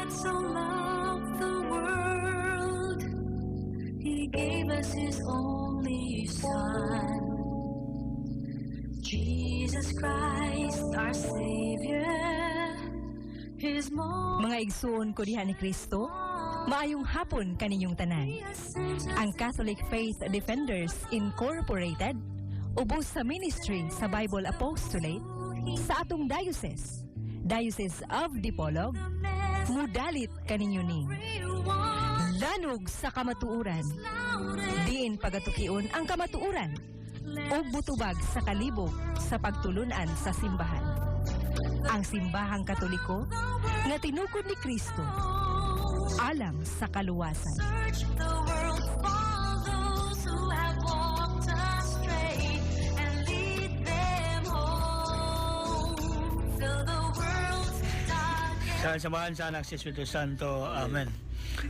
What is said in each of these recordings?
God so loved the world, He gave us His only Son, Jesus Christ, our Savior. His most Mga igsuon ko diha ni Kristo, maayong hapon kaninyong tanan. Ang Catholic Faith Defenders Incorporated ubos sa ministry sa Bible Apostolate sa atong diocese, Diocese of Dipolog, mudalit kaninyo ning Lanog sa Kamatuoran. Diin pagatukion ang kamatuoran ug mutubag sa kalibog sa pagtulunan sa simbahan. Ang Simbahang Katoliko nga tinukod ni Kristo alang sa kaluwasan. Search the world for those who have walked astray and lead them home. Fill the world's darkest Sa samahan sa Anak, sa Espiritu Santo. Amen.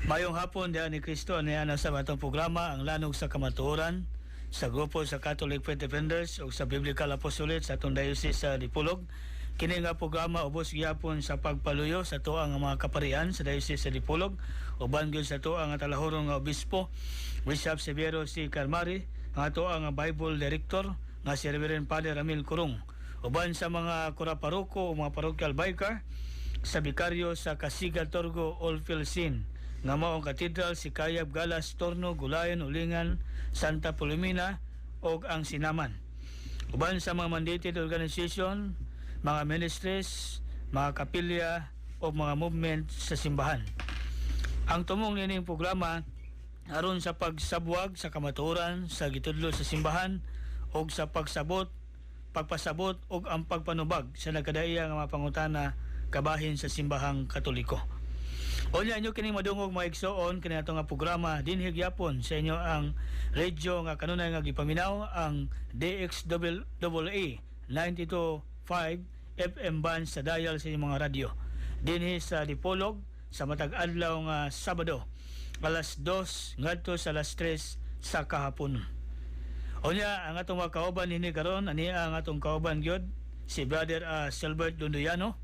Mayong hapon diha ni Kristo. Niya na sa atong programa, ang Lanog sa Kamatuoran, sa grupo sa Catholic Faith Defenders o sa Biblical Apostolate sa atong diocese sa Dipolog. Kini nga programa ubos gihapon sa pagpaluyo sa tuang mga kaparian sa diocese sa Dipolog, uban gyud sa tuang nga talahuron nga obispo, Bishop Severo C. Carmari, ang ato ang Bible Director nga si Reverend Father Ramil Kurung, uban sa mga kura paroko o mga parochial vicar sa bikaryo sa Kasiga, Torgo, Olfilsin nga mao ang Cathedral, Sicayab, Galas, Torno, Gulayan, Ulingan, Santa Pulumina ug ang Sinaman. Uban sa mga mandated organization, mga ministries, mga kapilya o mga movement sa simbahan. Ang tumong nining programa aron sa pagsabwag sa kamatuoran sa gitudlo sa simbahan ug sa pagsabot, pagpasabot ug ang pagpanubag sa nagkadaiya nga mga pangutana kabahin sa Simbahang Katoliko. Unya inyo kining madungog, mga igsoon, kini ato nga programa dinhi gyapon sa inyo ang radyo nga kanunay nga gipaminaw, ang DXAA 92.5 FM band sa dial sa inyong mga radyo. Dinhi sa Dipolog sa matag adlaw nga Sabado, alas 2 ngadto sa alas 3 sa kahapon. Unya ang atong mga kauban nini karon, ani ang atong kauban gyud si Brother Silbert Dunduyano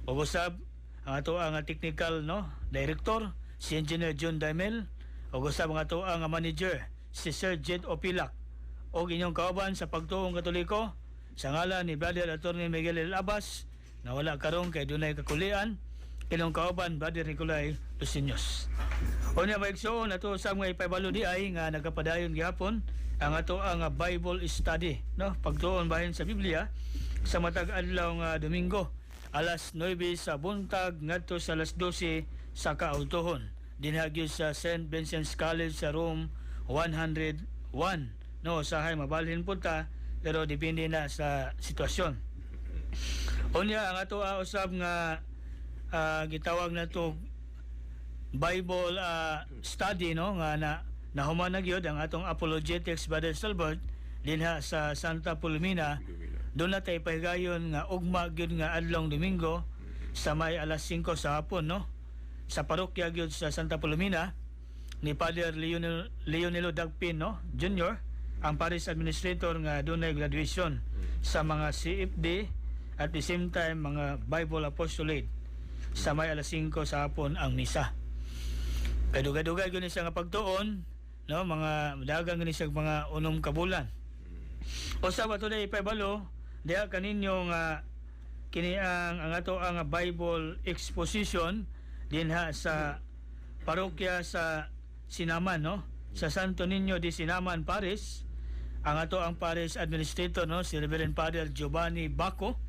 ug usab ang ato ang technical, no, director si Engineer John Daimel ug usab ang ato ang manager si Sir Jed Opilak ug inyong kauban sa pagtuong Katoliko sa ngalan ni Brother Attorney Miguel L. Abbas nga wala karon kay dunay kakulian, inyong kauban Brother Nicolay Lucinos. Unya, mga igsoon, ato sa mga ipabalo di ay nga nagapadayon gihapon ang ato ang Bible study, no, pagtuon bahin sa Biblia sa matag adlaw nga Domingo, alas 9 sa buntag ngadto sa alas 12 sa kaudtohon, dinhi gyud sa St. Vincent's College sa room 101, no. Usahay mabalhin pud ta pero depende na sa sitwasyon. Unya ang ato usab nga gitawag na to Bible study, no, nga na nahuman na gyud ang atong apologetics, Brother Silbert, dinha sa Santa Pulmina. Doon na tayo pahigayon nga ugma gyud nga adlong Domingo sa may alas 5 sa hapon, no, sa parokya gyud sa Santa Pulmina ni Father Leonel, Leonelo Dagpin, no, Junior, ang parish administrator, nga dunay graduation sa mga CFD at the same time mga Bible Apostolate. Sa may alas 5 sa hapon ang misa. Kay dugay-dugay gyud ni siya nga pagtuon, no, mga dagang gani siya mga 6 ka bulan. Usa pa today ipabalo diha kaninyo nga kini ang ato ang Bible exposition dinha sa parokya sa Sinaman, no, sa Santo Niño de Sinaman Parish. Ang ato ang parish administrator, no, si Reverend Father Giovanni Baco,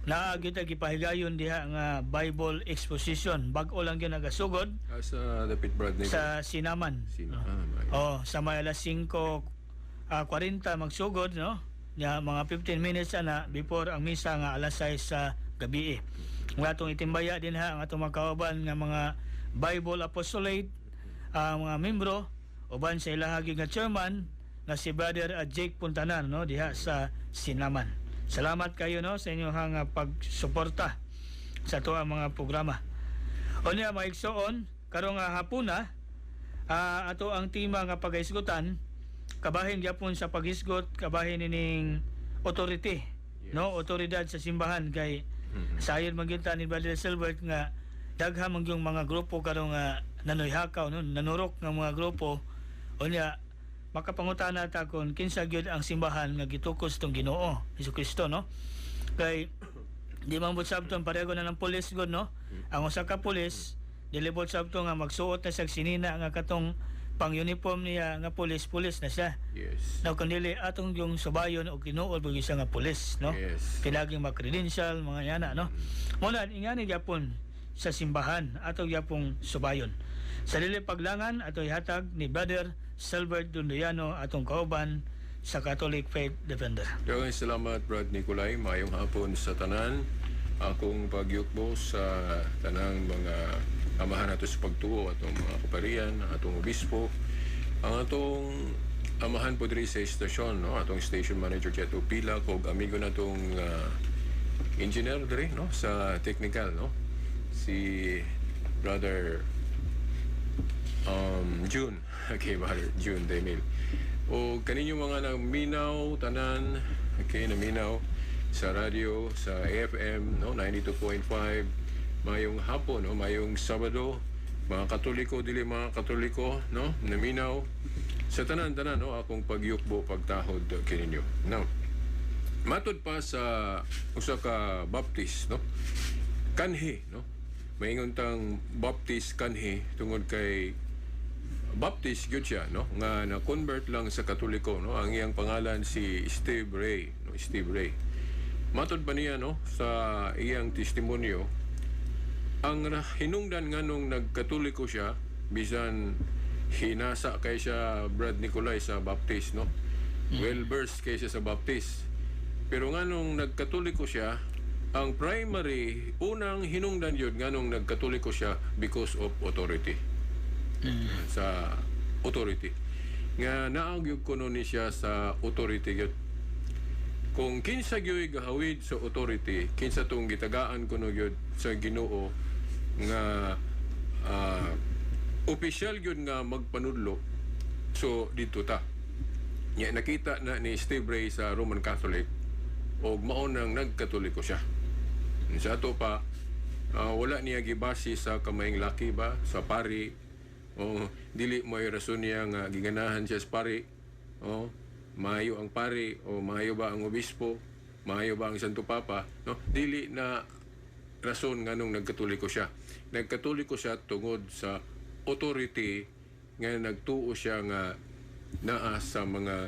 naa gyud gipahigayon diha nga Bible exposition. Bag-o lang gyud nagasugod. Ah, sa Dapit Brad Sa Sinaman. Ah, Oh, sa may alas 5:40 magsugod, no? Ya, mga 15 minutes ana before ang misa nga alas 6 sa gabi. Ang atong itimbaya din ha ang atong mga kauban nga mga Bible Apostolate, ang mga membro uban sa ilaha gyud nga chairman nga si Brother Jake Puntanan, no, diha sa Sinaman. Salamat kayo, no, sa inyong pagsuporta sa ato ang mga programa. Unya, mga igsoon, karong hapuna, ato ang tema nga pagahisgutan kabahin gyapon sa paghisgot kabahin ining authority, no, otoridad sa simbahan, kay sayon man gyud ta ni Brother Silbert nga Daghan man yung mga grupo karon nga nanoyhakaw, no, nanurok nga mga grupo. Unya makapangutana ta kung kinsa gyud ang simbahan nga gitukos tong Ginoo Hesukristo, no? Kay di man bud sabton pareho na ng pulis gud, no? Ang usa ka pulis dili bud sabton nga magsuot na siya sinina nga katong pang uniform niya nga pulis, pulis na siya. Now, kung dili atong yung subayon o tinuod gyud siya nga pulis, no? Yes. Pinaging mga credential, mga yana, no? Muna, ingani gyapon sa simbahan ato gyapong subayon. Sa dili paglangan ato ihatag ni Brother Silbert Dunduyano, atong kauban sa Catholic Faith Defender. Daghang salamat, Brad Nicolay. Maayong hapon sa tanan. Akong pagyukbo sa tanang mga amahan nato sa pagtuo, atong mga kaparian, atong obispo, ang atong amahan po diri sa istasyon, no? Atong station manager Jet Upila, kog amigo natong engineer diri, no? Sa technical, no? Si Brother June. Okay, Brother June Demil. O kaninyo mga naminaw tanan, okay, naminaw sa radio, sa AFM, no, 92.5. Mayong hapon, no, mayong Sabado, mga Katoliko, dili mga Katoliko, no, naminaw sa tanan-tanan, no, akong pagyukbo, pagtahod kininyo. Now, matod pa sa usa ka Baptist, no, kanhi, no, maingon tang Baptist kanhi tungod kay Baptist gyud siya, no, nga na-convert lang sa Katoliko, no. Ang iyang pangalan si Steve Ray, no, Steve Ray. Matod pa niya, no, sa iyang testimonyo, ang hinungdan nganong nagkatoliko siya bisan hinasa kay siya, Brad Nicolay, sa Baptist, no, well versed kay siya sa Baptist, pero nganong nagkatoliko siya, ang primary unang hinungdan yun nganong nagkatoliko siya, because of authority, sa authority nga naa gyud kuno ni siya sa authority gyud. Kung kinsa gyud gahawid sa authority, kinsa tong gitagaan kuno gyud sa Ginoo nga opisyal gyud nga magpanudlo, so dito ta nya. Nakita na ni Steve Ray sa Roman Catholic og mao nang nagkatoliko siya. Sa ato pa, wala niya gibase sa kamayng laki ba sa pari o dili mo rason niya nga giganahan siya sa pari o maayo ang pari o maayo ba ang obispo, maayo ba ang Santo Papa, no? Dili na rason nganong nagkatoliko siya. Nagkatoliko siya tungod sa authority nga nagtuo siya nga naa sa mga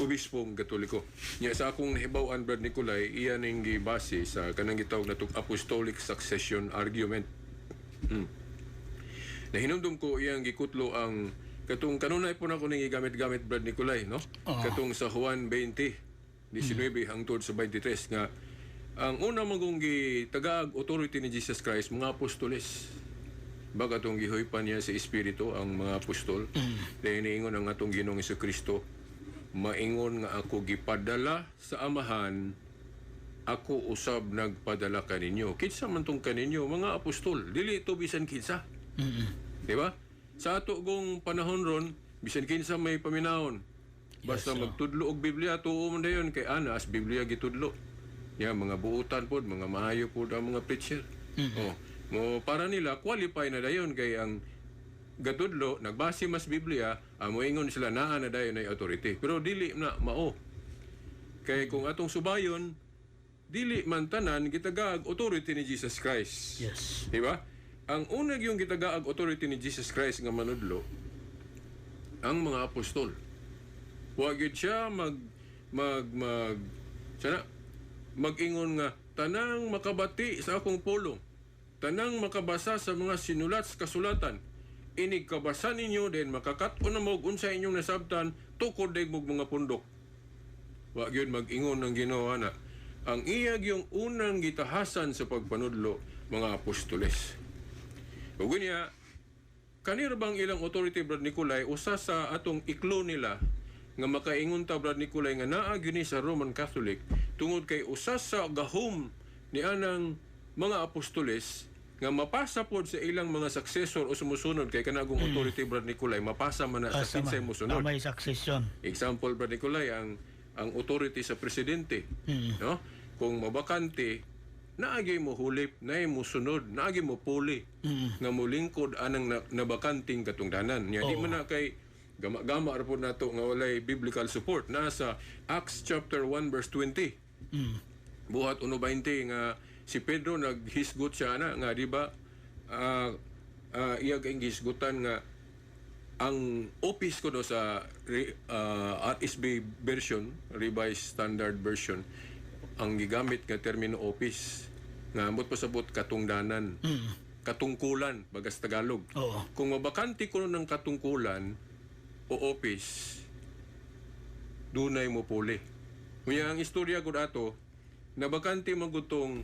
obispong Katoliko. Nya sa akong nahibaw-an, Brad Nicolay, iya ning gibase sa kanang gitawag natong apostolic succession argument. Nahinumdum ko iyang gikutlo ang katong kanunay po nako ning gigamit-gamit, Brad Nicolay, no? Katong sa Juan 20, 19 hangtod sa 23 nga ang una magong gitagaag authority ni Jesus Christ, mga apostoles. Baga atong gihoypan niya sa Espiritu ang mga apostol. Dahil niingon ang atong Ginoong Kristo, "Maingon nga ako gipadala sa Amahan, ako usab nagpadala kaninyo." Kinsa man tong kaninyo? Mga apostol. Dili ito bisan kinsa. Di ba? Sa ato gong panahon ron, bisan kinsa may paminawon. Basta magtudlo og Biblia, tuo man dayon kay ana as Biblia gitudlo. Ya, mga buutan pod, mga maayo pod ang mga preacher. Oh, mo para nila qualify na dayon kay ang gatudlo nagbase mas Biblia, amo ingon sila naa na dayon ay authority. Pero dili na mao. Kay kung atong subayon, dili man tanan gitagaag authority ni Jesus Christ. Di ba? Ang unag yung gitagaag authority ni Jesus Christ nga manudlo, ang mga apostol. Wa gyud siya mag mag mag sana mag-ingon nga tanang makabati sa akong pulong, tanang makabasa sa mga sinulat sa kasulatan, inig kabasa ninyo then makakat-on na mo og unsa inyong nasabtan, tukod day mo mga pundok. Wa gyud mag-ingon ng Ginoo ana. Ang iya yung unang gitahasan sa pagpanudlo, mga apostoles. Ug unya, kanira bang ilang authority, Brad Nicolay, usa sa atong iklo nila nga makaingon ta, Brad Nicolay, nga naa gyud ni sa Roman Catholic tungod kay usa sa gahom ni anang mga apostoles nga mapasa pod sa ilang mga successor o sumusunod, kay kanagong authority, Brad Nicolay, mapasa man na sa Asa kinsay man. mosunod. May succession. Example, Brad Nicolay, ang authority sa presidente. No? Kung mabakante, Naagay mo hulip, naay mo sunod, naagay mo puli nga molingkod anang nabakanting katungdanan. Nya di man na kay gama-gama ra pod nato nga walay biblical support. Nasa Acts chapter 1 verse 20. Buhat 1:20 nga si Pedro naghisgot siya na nga, di ba, iya kay gihisgutan nga ang office ko no sa RSV version, Revised Standard Version, ang gigamit nga termino office nga ambot pasabot katungdanan, katungkulan bagas Tagalog. Kung mabakante kuno ng katungkulan o office, dunay mo puli. Unya ang istorya gud ato, nabakante magutong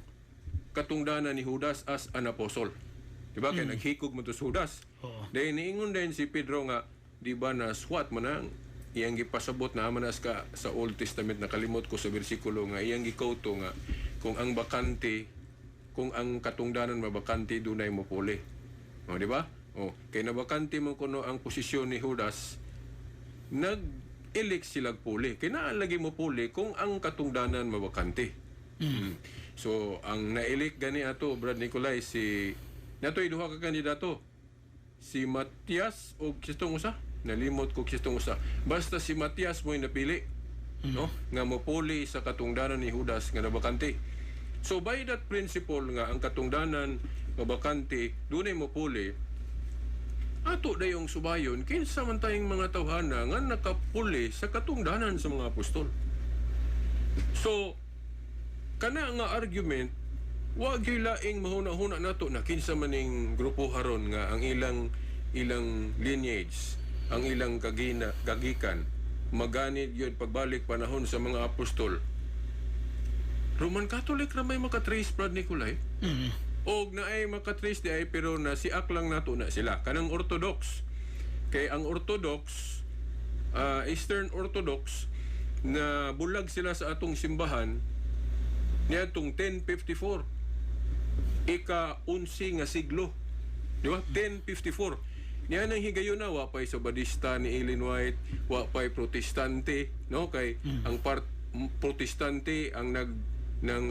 katungdanan ni Judas as an apostle. Di ba? Kay naghikog mo to si Judas. Dahil niingon din si Pedro nga, di ba na swat man ang iyang gipasabot na manas ka sa Old Testament, nakalimot ko sa bersikulo nga iyang gikauto nga kung ang bakante, kung ang katungdanan mabakante, dunay mo puli. O, di ba? O, kay nabakante mo kuno ang posisyon ni Judas, nag-elect sila puli. Kay naalagi mo puli kung ang katungdanan mabakante. So, ang na-elect gani ato, Brad Nicolay, si natoy duha ka kandidato. Si Matias o kistong usa? Nalimot ko kistong usa. Basta si Matias mo'y napili, no? Nga mopuli sa katungdanan ni Judas nga nabakante. So by that principle nga ang katungdanan mabakante, dunay mopuli, ato dayong subayon kinsa man tayong mga tawhana nga nakapuli sa katungdanan sa mga apostol. So kana nga argument, wa gyud laing mahuna-huna nato na kinsa man ning grupo haron nga ang ilang ilang lineage, ang ilang kagina, kagikan maganid yun pagbalik panahon sa mga apostol. Roman Catholic ra may makatrace, Brad Nicolay. Og naay makatrace di ay, pero na siak lang nato na sila kanang Orthodox, kay ang Orthodox, Eastern Orthodox, na bulag sila sa atong simbahan niadtong 1054, ika 11 nga siglo, di ba? 1054 niya nang higayon na wa pay Sabadista ni Ellen White, wa pay Protestante, no? Kay ang part Protestante ang nag ng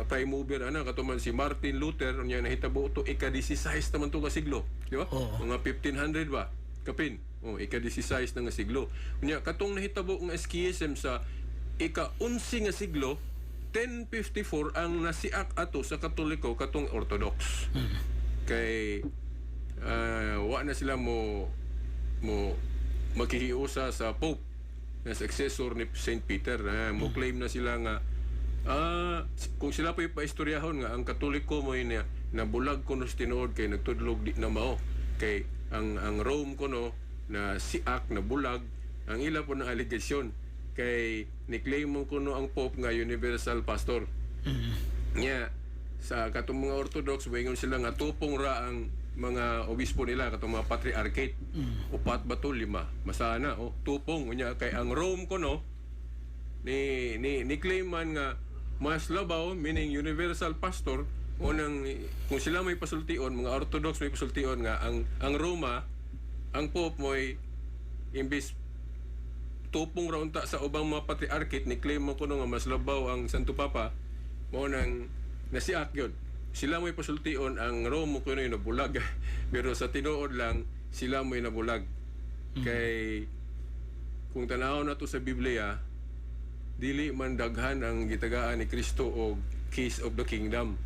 prime mover ana katuman si Martin Luther. Unya nahitabo to ika-16 naman to ka siglo, di ba? Oo. Mga 1500 ba kapin. Oh, ika-16 na nga siglo. Unya katong nahitabo nga schism sa ika-11 nga siglo, 1054, ang nasiak ato sa Katoliko katong Orthodox kay wa na sila mo mo makihiusa sa Pope na successor ni Saint Peter. Mo claim na sila nga kung sila pa ipaistoryahon nga ang Katoliko mo na nabulag kuno sa tinuod kay nagtudlog di na mao kay ang Rome kuno na siak na bulag. Ang ila po na alegasyon kay ni-claim mo kuno ang Pope nga universal pastor. Nya sa katong mga Orthodox, moingon sila nga tupong ra ang mga obispo nila, katong mga patriarchate. Upat ba to, lima? Masana oh, tupong. Unya kay ang Rome kuno ni ni ni claim man nga mas labaw, meaning universal pastor. Unang kung sila may pasultion, mga Orthodox may pasultion nga ang Roma, ang Pope mo'y imbis tupong ra unta sa ubang mga patriarchate, ni claim mo kuno nga mas labaw ang Santo Papa, mo nang nasiak yun. Sila mo'y pasultion ang Rome mo kuno yung nabulag, pero sa tinuod lang sila mo'y nabulag kay kung tanaw na to sa Biblia, dili man daghan ang gitagaan ni Kristo og keys of the kingdom.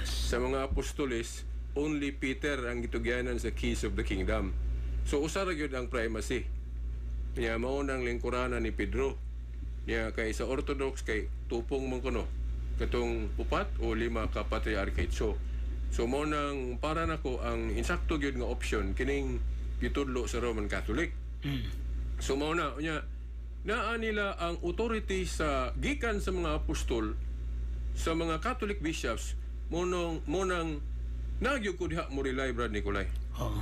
Sa mga apostoles, only Peter ang gitugyanan sa keys of the kingdom. So usa ra gyud ang primacy. Nya mao nang lingkuranan ni Pedro. Nya kay sa Orthodox kay tupong man kuno katong upat o lima ka patriarchate. So mao nang para nako ang insakto gyud nga option kining gitudlo sa Roman Catholic. So mao na unya naa nila ang authority sa gikan sa mga apostol, sa mga Catholic bishops. Mo nang nagyo ko diha mo rely, Brad Nicolay.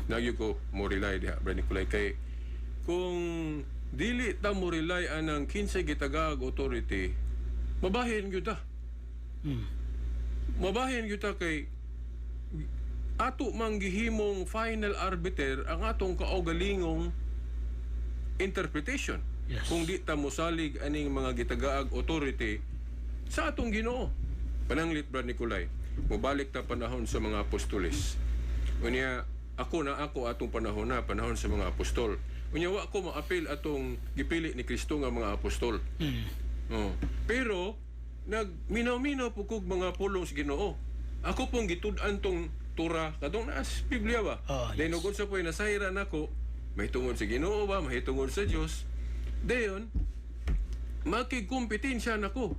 Nagyo ko mo rely diha, Brad Nicolay, kay kung dili ta mo rely anang kinsay gitagaag authority, mabahin gyud ta. Mabahin gyud ta kay ato mang gihimong final arbiter ang atong kaugalingong interpretation. Kung di ta mosalig aning mga gitagaag authority sa atong Ginoo. Pananglit, Brad Nicolay. Mubalik ta panahon sa mga apostoles. Unya ako na ako atong panahon na panahon sa mga apostol. Unya wa ko maapil atong gipili ni Kristo nga mga apostol. Oh. Pero nagminaw-minaw po kog mga pulong sa Ginoo. Ako pong gitud-an tong Tura katong naas Biblia ba. Oh, yes. Then ug unsa po'y nasayran nako, mahitungod sa Ginoo ba, mahitungod sa Dios. Dayon makigkompetensya nako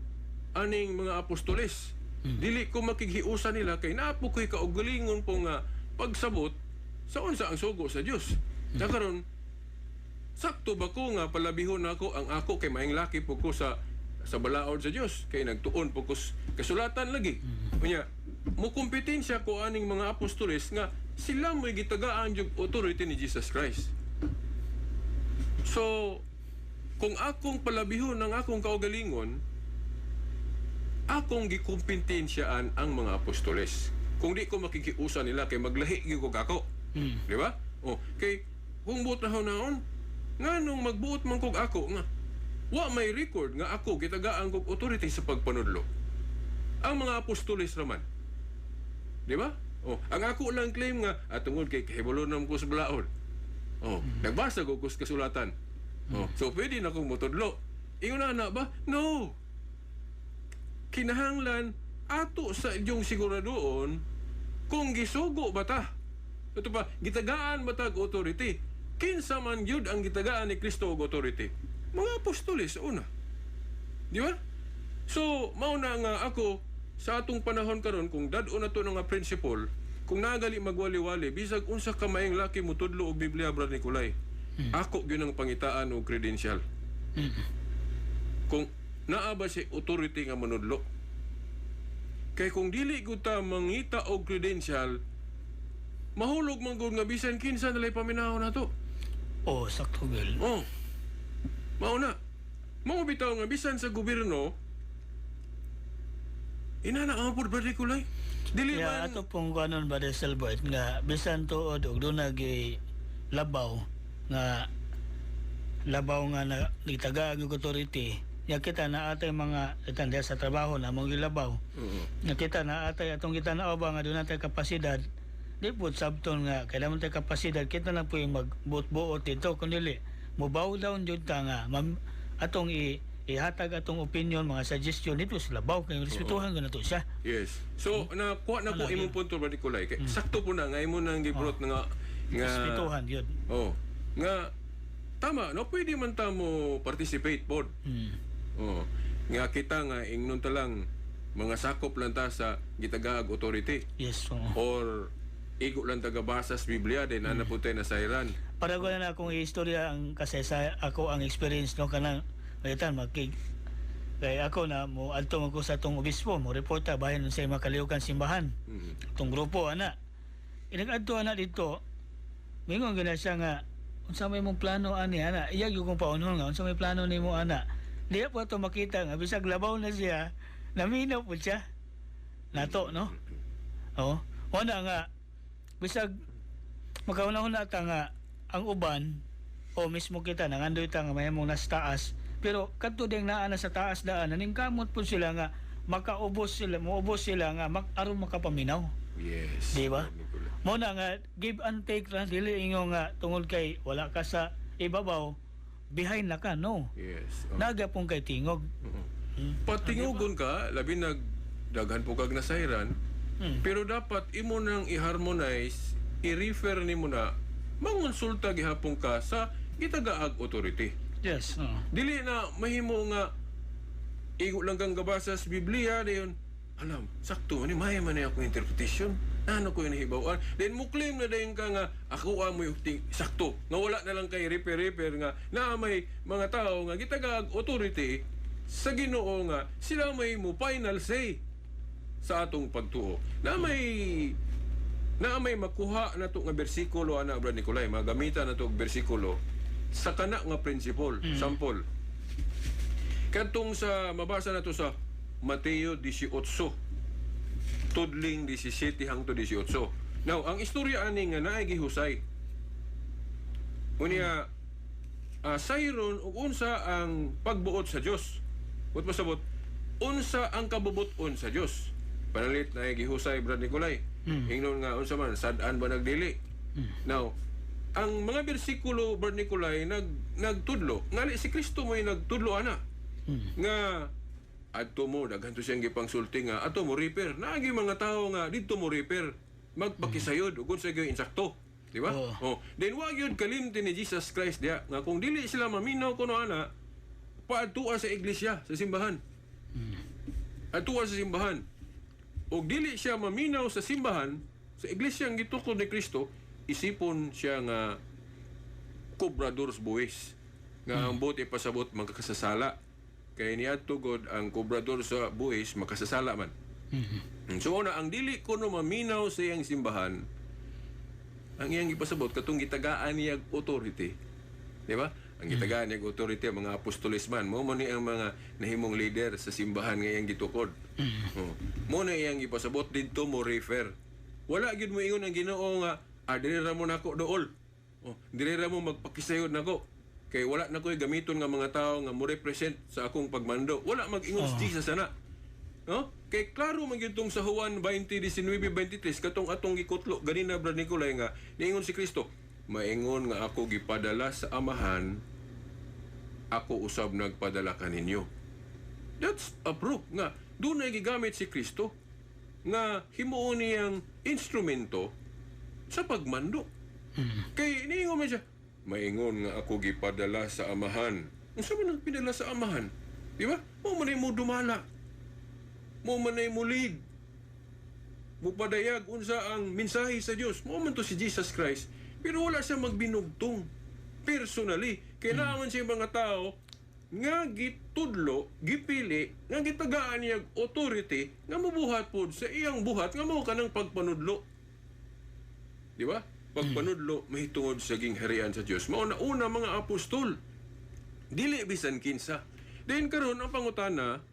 aning mga apostoles. Dili ko makighiusa nila kay naa po ko'y kaugalingon po nga pagsabot sa unsa ang sugo sa Dios. Mm. Karon sakto ba ko nga palabihon nako ang ako kay maing laki po ko sa balaod sa Dios kay nagtuon po ko kasulatan lagi. Unya mo kompetensya ko aning mga apostoles nga sila mo'y gitagaan yung authority ni Jesus Christ. So kung akong palabihon ang akong kaugalingon, akong gikompetensyahan ang mga apostoles. Kung di ko makikiusa nila kay maglahi gyud ko ako. Di ba? O, kay kung buot na naon, nganong magbuot man kog ako nga wa may record nga ako gitagaan kog authority sa pagpanudlo. Ang mga apostoles raman. Di ba? O, ang ako lang claim nga tungod kay kahibalo naman ko sa balaod. O, nagbasa ko sa kasulatan. O, so pwede na akong motudlo. Ingon na ba? No. Kinahanglan ato sa inyong siguradoon kung gisugo ba ta. Ito pa, gitagaan ba ta og authority? Kinsa man gyud ang gitagaan ni Kristo og authority? Mga apostoles una. Di ba? So, mao na nga ako sa atong panahon karon kung dad-o na to nga principle, kung nagali magwali-wali bisag unsa ka maayong laki mo tudlo og Biblia, Brad Nicolay. Ako gyud ang pangitaan og credential. Kung naa ba si authority nga manudlo. Kay kung dili gud ta mangita og credential, mahulog man gud nga bisan kinsa nalay paminaw nato. Oh, sakto gil. Oh. Mao na. Mao bitaw nga bisan sa gobyerno inana ang pud Brad Nicolay. Dili Yeah, man ato pong kanon ba de Selbert nga bisan tuod og doon gi labaw nga na gitagaan og authority ya kita na atay mga itan sa trabaho na mong gilabaw. Nga kita na atay atong kita na ba nga doon natay kapasidad, di po sabton nga kailangan tay kapasidad kita na po yung magbuot-buot dito kun dili mo bow down jud ta nga atong ihatag atong opinion, mga suggestion dito sa labaw kay respetuhan ko na to siya. Yes. So nakuha na ko imong punto, Brad Nicolay. Kay sakto po na nga imo nang gibrot nga nga respetuhan yun. Oh, nga tama no, pwede man ta mo participate pod. Oh, nga kita nga ingnon ta lang mga sakop lang ta sa gitagaag authority. Yes. Oo. Or igo lang tagabasa sa Biblia din ana po tayo nasayran. Para ko na akong istorya ang kasi sa ako ang experience no kanang mayitan makig kay ako na mo adto man ko sa atong obispo mo reporta bahin sa makaliukan simbahan. Atong grupo ana. Inag-adto ana dito. Mingon gina siya nga unsa may mong plano ani ana. Iya gyud kong paunhon nga unsa may plano nimo ana. Diya po ato makita nga bisag labaw na siya, naminaw po siya. Nato no. Oo. Wala nga bisag makauna-una ta nga ang uban o mismo kita nangandoy ta nga mahimong nasa taas pero kadto ding naa na sa taas daan naningkamot po sila nga makaubos sila moubos sila nga aron makapaminaw. Yes. Di ba? Mo na nga give and take ra dili ingon nga tungod kay wala ka sa ibabaw behind na ka no. Yes. Oh. Naga pong kay tingog. Patingugon ka labi nag daghan po kag nasayran. Pero dapat imo nang i-harmonize, i-refer nimo na mangonsulta gihapon ka sa gitagaag authority. Yes. Dili na mahimo nga igo lang kang gabasa sa Biblia dayon. Alam, sakto ni may man akong interpretation. Ano ko yung nahibawan? Then mo claim na dayon ka nga ako amoy sakto. Nga wala na lang kay refer nga na may mga tao nga gitagaag authority sa Ginoo nga sila may mo final say sa atong pagtuo. Na may makuha na to nga bersikulo ana Brad Nicolay, magamitan na to og bersikulo sa kana nga principle, sample. Kadtong sa mabasa na to sa Mateo 18 tudling 17 hangtod 18. Now, ang istorya ani nga naay gihusay. Unya sayron ug unsa ang pagbuot sa Dios. Ut pasabot unsa ang kabubuton sa Dios. Panalit na gihusay, Brad Nicolay. Ingnon nga unsa man sad-an ba nagdili. Now, ang mga bersikulo, Brad Nicolay, nagtudlo ngali si Kristo mo'y nagtudlo ana. Nga adto mo daghan to siyang gipangsulti nga adto mo repair. Naagi mga tawo nga didto mo repair magpakisayod ug unsa gyud insakto. Di ba? Oo. Oh. Then wa gyud kalimti ni Jesus Christ diha nga kung dili sila maminaw kuno ana, paadtua sa iglesia, sa simbahan. Adtua sa simbahan. Og dili siya maminaw sa simbahan, sa iglesia ang gitukod ni Kristo, isipon siya nga kobrador sa buwis. Nga ang buot ipasabot magkakasasala. Kay niadto god ang kobrador sa buwis makasasala man. So una, ang dili kuno maminaw sa iyang simbahan, ang iyang ipasabot katong gitagaan niya authority. Di ba? Ang gitagaan niya authority ang mga apostoles man. Mo mo ni ang mga nahimong leader sa simbahan nga iyang gitukod. Oh. Mo na iyang ipasabot didto mo refer. Wala gyud mo ingon ang Ginoo nga diri ra mo nako dool. Oh, diri ra mo magpakisayod nako. Kay wala na ko'y gamiton nga mga tao nga mo represent sa akong pagmando. Wala mag-ingon si Jesus ana. No? Kay klaro man gyud tong sa Juan 20:19 23 katong atong gikutlo ganina, Brad Nicolay, nga niingon si Kristo, maingon nga ako gipadala sa Amahan, ako usab nagpadala kaninyo. That's a proof nga dunay gigamit si Kristo nga himuon niyang instrumento sa pagmando. Kay niingon man siya, maingon nga ako gipadala sa Amahan. Unsa man ang pinadala sa Amahan? Di ba? Mo man mo dumala. Mo man ay mo lead. Mupadayag unsa ang mensahe sa Dios. Mo man to si Jesus Christ. Pero wala siya magbinugtong personally. Kailangan siya mga tao nga gitudlo, gipili, nga gitagaan niya authority nga mubuhat pod sa iyang buhat nga mao kanang pagpanudlo. Di ba? Pagpanudlo mahitungod sa gingharian sa Dios. Mao na una mga apostol. Dili bisan kinsa. Then karon ang pangutana,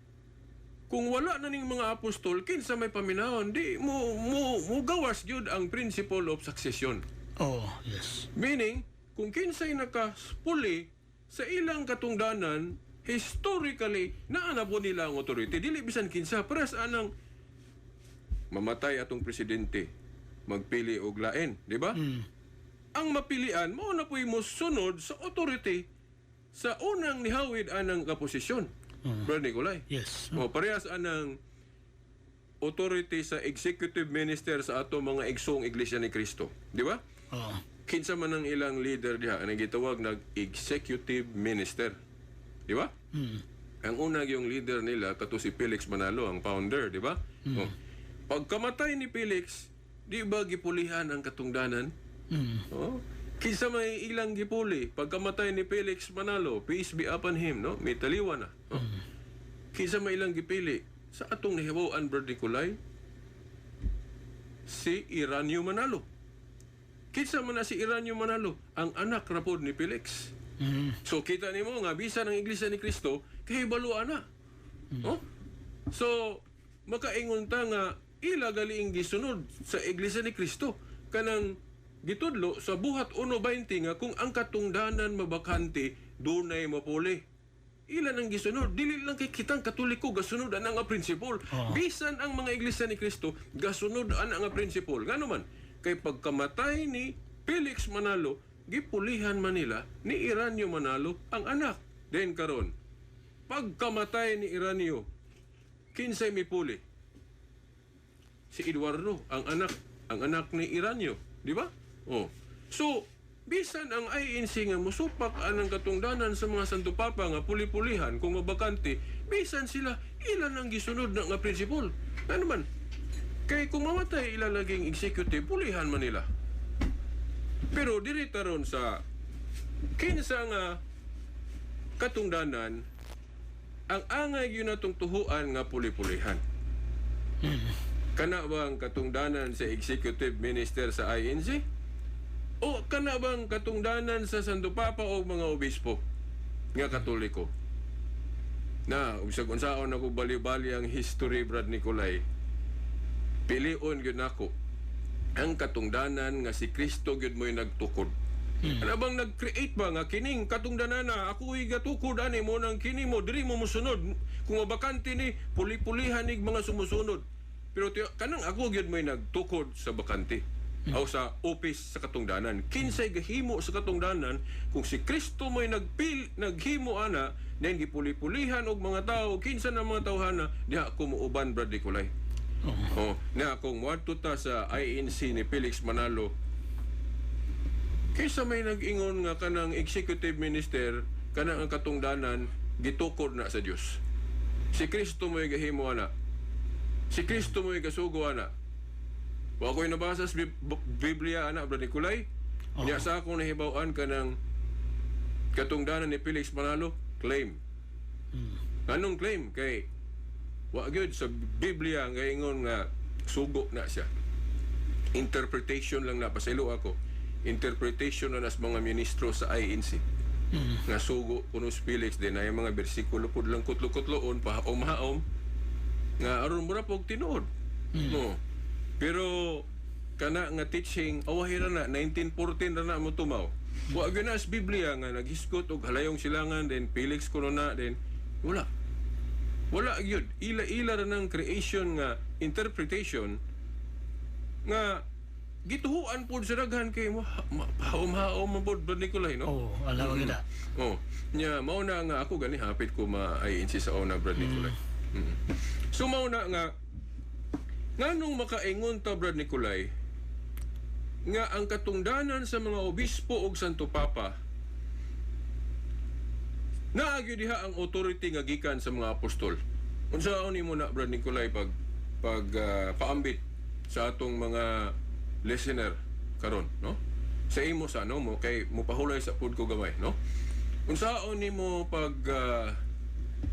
kung wala na ning mga apostol, kinsa may paminawon, di mo mo mo gawas gyud ang principle of succession. Oh, yes. Meaning, kung kinsay nakaspuli sa ilang katungdanan, historically, naa na po nila ang authority. Dili bisan kinsa, pares anang mamatay atong presidente, magpili og lain, di ba? Ang mapilian, mao na po'y mosunod sa authority sa unang nihawid anang kaposisyon. Brother Nicolay. Yes. O, parehas anang authority sa executive minister sa ato mga igsoong Iglesia ni Cristo. Di ba? Oh. Kinsa man ang ilang leader diha ang gitawag nag executive minister. Di ba? Ang una yung leader nila kato si Felix Manalo, ang founder, di ba? O, pagkamatay ni Felix, di ba gipulihan ang katungdanan? Oh. Kinsa may ilang gipuli pagkamatay ni Felix Manalo, peace be upon him, no? May taliwa na. Oh. Kinsa may ilang gipili sa atong nahibaw-an, Brad Nicolay, si Iranio Manalo. Kinsa man na si Iranio Manalo? Ang anak ra pod ni Felix. So kita nimo nga bisan ang Iglesia ni Cristo kahibaloan na. Oh? So makaingon ta nga ila galiing gisunod sa Iglesia ni Cristo kanang gitudlo sa Buhat 1:20 nga kung ang katungdanan mabakante dunay mapuli. Ila nang gisunod, dili lang kay kitang Katoliko gasunod ana nga principle. Bisan ang mga Iglesia ni Cristo gasunod ana nga principle. Ngano man kay pagkamatay ni Felix Manalo, gipulihan man nila ni Iranio Manalo ang anak. Then karon, pagkamatay ni Iranio, kinsay mipuli? Si Eduardo, ang anak ni Iranio, di ba? Oh. So, bisan ang INC nga musupak anang katungdanan sa mga Santo Papa nga puli-pulihan kung mabakante, bisan sila ilan ang gisunod na nga principle. Ano man? Kay kung mamatay ila laging executive, pulihan man nila. Pero diri taron sa kinsa nga katungdanan ang angay gyud natong tuhuan nga puli-pulihan. Kana ba ang katungdanan sa executive minister sa INC? O kana bang katungdanan sa Santo Papa o mga obispo nga Katoliko? Na, bisag unsaon ako bali-bali ang history, Brad Nicolay. Pilion gyud nako ang katungdanan nga si Kristo gyud mo'y nagtukod. Ano bang nag-create ba nga kining katungdanan na ako'y gatukod ani mo nang kini mo diri mo musunod kung mabakante ni puli-pulihan nig mga sumusunod. Pero tiyo, kanang ako gyud may nagtukod sa bakante o sa office sa katungdanan. Kinsay gahimo sa katungdanan kung si Kristo may naghimo ana, then gipuli-pulihan og mga tao, kinsa na mga tawhana diha ako muuban, Brad Nicolay. Oh, na kung moadto ta sa INC ni Felix Manalo, kaysa may nag-ingon nga kanang executive minister, kanang ang katungdanan gitukod na sa Dios. Si Kristo mo'y gahimo ana. Si Kristo mo'y gasugo ana. Wa ko'y nabasa sa Biblia ana, Brad Nicolay. Nya sa akong nahibaw-an, kanang katungdanan ni Felix Manalo claim. Anong claim? Kay wa gyud sa Biblia nga ingon nga sugo na siya. Interpretation lang na, pasaylo ako. Interpretation na nas mga ministro sa INC. Nga sugo kuno si Felix din ay mga bersikulo pud lang kutlo-kutloon pahaom-haom nga aron mura pog tinuod. No. Pero kana nga teaching awahi ra na, 1914 ra na mo tumaw. Wa gyud na sa Biblia nga naghisgot og halayong silangan, then Felix kuno na, then wala. Wala gyud. Ila-ila ra ng creation nga interpretation nga gituhuan pod sa daghan kay haom-haom man pod, Brad Nicolay, no? Oh, alam mo gid. Oh, nya mao na nga ako gani hapit ko ma INC sa una, Brad Nicolay. So mao na nga nganong makaingon ta, Brad Nicolay, nga ang katungdanan sa mga obispo ug Santo Papa naa gyud diha ang authority nga gikan sa mga apostol. Unsaon nimo na, Brad Nicolay, pag pag paambit sa atong mga listener karon, no? Sa imo sa ano mo kay mopahulay sa pud ko gamay, no? Unsaon nimo pag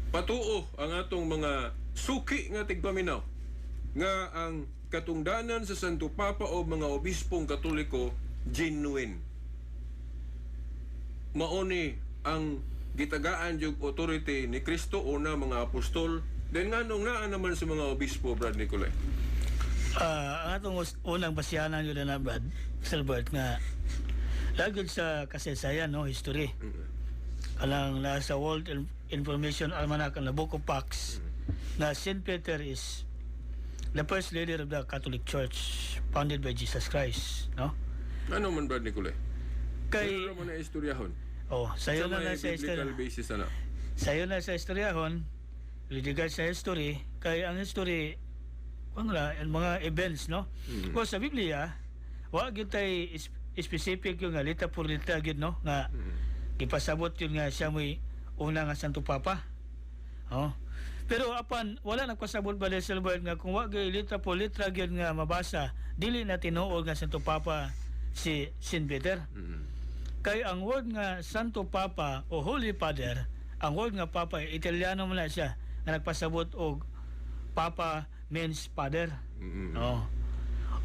patuo ang atong mga suki nga tigpaminaw nga ang katungdanan sa Santo Papa o mga obispong Katoliko genuine, mauni ang gitagaan yung authority ni Kristo, una mga apostol, then nganong naa naman sa mga obispo, Brad Nicolay? Ah, ang atong unang basihanan yun na, Brad Silbert, nga lagod sa kasaysayan, no, history. Kanang nasa World Information Almanac, ang Book of Facts, na St. Peter is the first leader of the Catholic Church founded by Jesus Christ, no? Ano man, Brad Nicolay? Kay Ano man na istoryahon? Oh, sayo na Sa na may sa istorya. biblical basis ana. Sayo na sa istoryahon with regard sa history, kay ang history kung na ang mga events, no? Kung sa Biblia, wa gyud tay specific yung nga litra por litra gyud, no, nga gipasabot yun nga siya mo'y una nga Santo Papa. Oh. Pero apan wala nagpasabot ba, Silbert, nga kung wa gyud litra por litra gyud nga mabasa, dili na tinuod nga Santo Papa si Saint Peter. Kay ang word nga Santo Papa o Holy Father, ang word nga Papa, Italiano man na siya nga nagpasabot og Papa means father. Oh.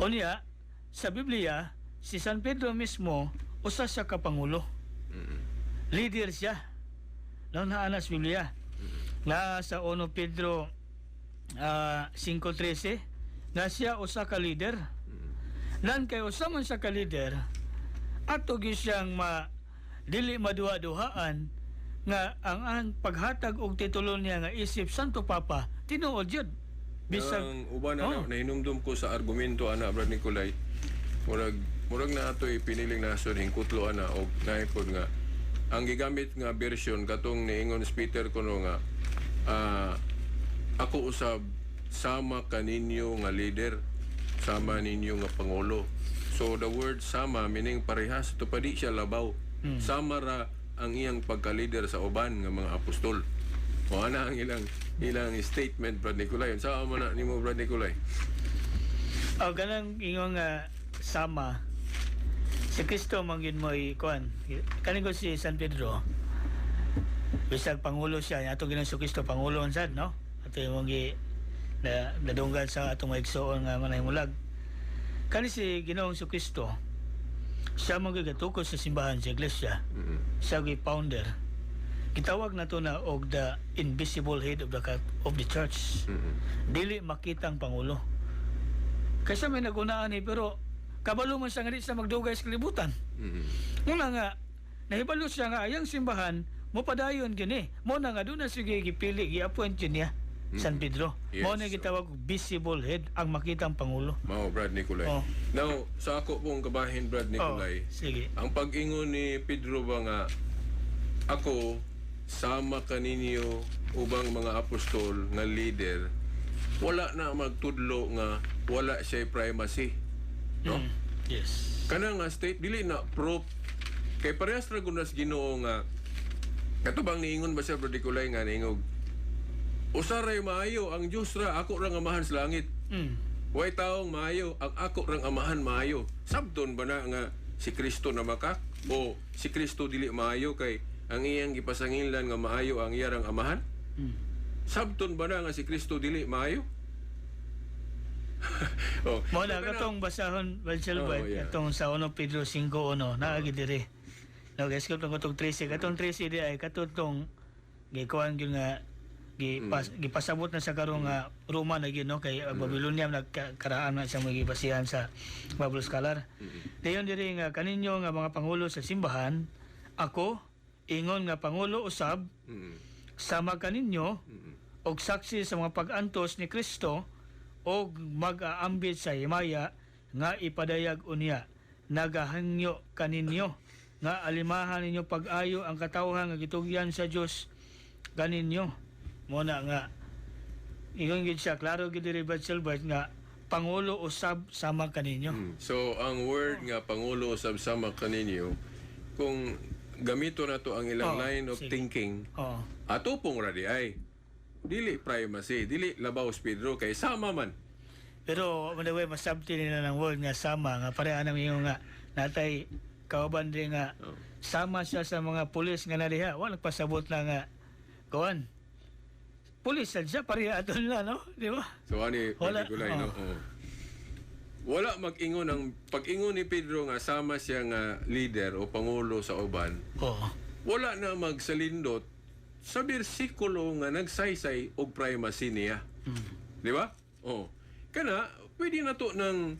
Unya, sa Biblia, si San Pedro mismo usa siya ka pangulo. Leader siya. No, naa na sa Biblia. Na sa 1 Pedro 5:13 na siya usa ka leader. Nan kay usa man siya ka leader, ato gyud siyang ma dili maduha-duhaan nga ang paghatag og titulo niya nga isip Santo Papa tinuod jud. Bisag Ang uban ana, Oh. nahinumdum ko sa argumento ana, Brad Nicolay. Murag na ato piniling nasod hingkutlo ana og naipod nga ang gigamit nga version katong niingon si Peter kuno nga ako usab sama kaninyo nga leader, sama ninyo nga pangulo. So the word "sama" meaning parehas to pa, di siya labaw. Sama ra ang iyang pagka-leader sa uban nga mga apostol. O ana ang ilang ilang statement, Brad Nicolay. Unsa man na nimo, Brad Nicolay? O kanang ingon nga sama si Kristo man gyud mo'y kuan. Kaning ko si San Pedro, bisag pangulo siya ato Ginoong Kristo, pangulo sad, no? Ato imong gi na nadunggan sa atong mga igsoon nga manahimulag. Kani si Ginoong Kristo, siya man gyud gatukod sa simbahan, sa iglesia. Siya gyud founder. Gitawag na to na og the invisible head of the church. Dili makita ang pangulo. Kaysa may nagunaan eh, pero kabalo man siya nga di siya magdugay sa kalibutan. Muna nga, nahibalo siya nga ayang simbahan, mo padayon gini. Mo na nga doon na sige gipili, gi-appoint yun niya. San Pedro. Yes, Mao na gitawag og visible head, ang makitang pangulo. Mao, Brad Nicolay. Oh. Now, sa ako pong kabahin, Brad Nicolay, Oh, sige. ang pag-ingon ni Pedro ba nga, "Ako sama kaninyo ubang mga apostol nga leader," wala na magtudlo nga wala siya primacy. No? Yes. Kana nga state dili na proof kay parehas ra gud nas Ginoo nga kato bang niingon ba siya, Brad Nicolay, nga niingog, "Usa ray maayo, ang Dios ra, ako ra nga Amahan sa langit. Way taong maayo, ang ako rang Amahan maayo." Sabton ba na nga si Kristo na makak o si Kristo dili maayo kay ang iyang gipasanginlan nga maayo ang iyang Amahan? Sabton ba na nga si Kristo dili maayo? Oh. Mo na So, katong basahon, Brad Silbert, Oh, yeah. katong sa 1 Pedro 5:1 naa gid diri. No, guys, katong katong 13, katong 13 di ay katong gikuan gyud nga gipasabot na sa karon nga Roma na gyud, no, kay Babylonia nagkaraan na siyang magibasihan sa Bible scholar. Dayon diri nga, "Kaninyo nga mga pangulo sa simbahan, ako ingon nga pangulo usab sama kaninyo og saksi sa mga pag-antos ni Kristo og mag-aambit sa himaya nga ipadayag unya, nagahangyo kaninyo nga alimahan ninyo pag-ayo ang katawhan nga gitugyan sa Dios kaninyo." Mo na nga ingon gid siya, klaro gid diri, Brad Silbert, nga pangulo usab sama kaninyo. So ang word nga "pangulo usab sama kaninyo," kung gamito na to ang ilang line of sige. thinking, ato pong ra di ay dili primacy, dili labaw si Pedro kay sama man. Pero anyway, masabti nila ng word nga "sama," nga pareha nang ingon nga natay kauban din nga sama siya sa mga pulis nga nadiha. Wa nagpasabot na nga kuan. Pulis sad siya, pareha ato nila, no? Di ba? So ani Wala, Nicolay, no. oh. Oo. Wala mag-ingon ang pag-ingon ni Pedro nga sama siya nga leader o pangulo sa uban. Wala na magsalindot sa bersikulo nga nagsaysay og primacy niya. Di ba? Oh. Kana pwede na to ng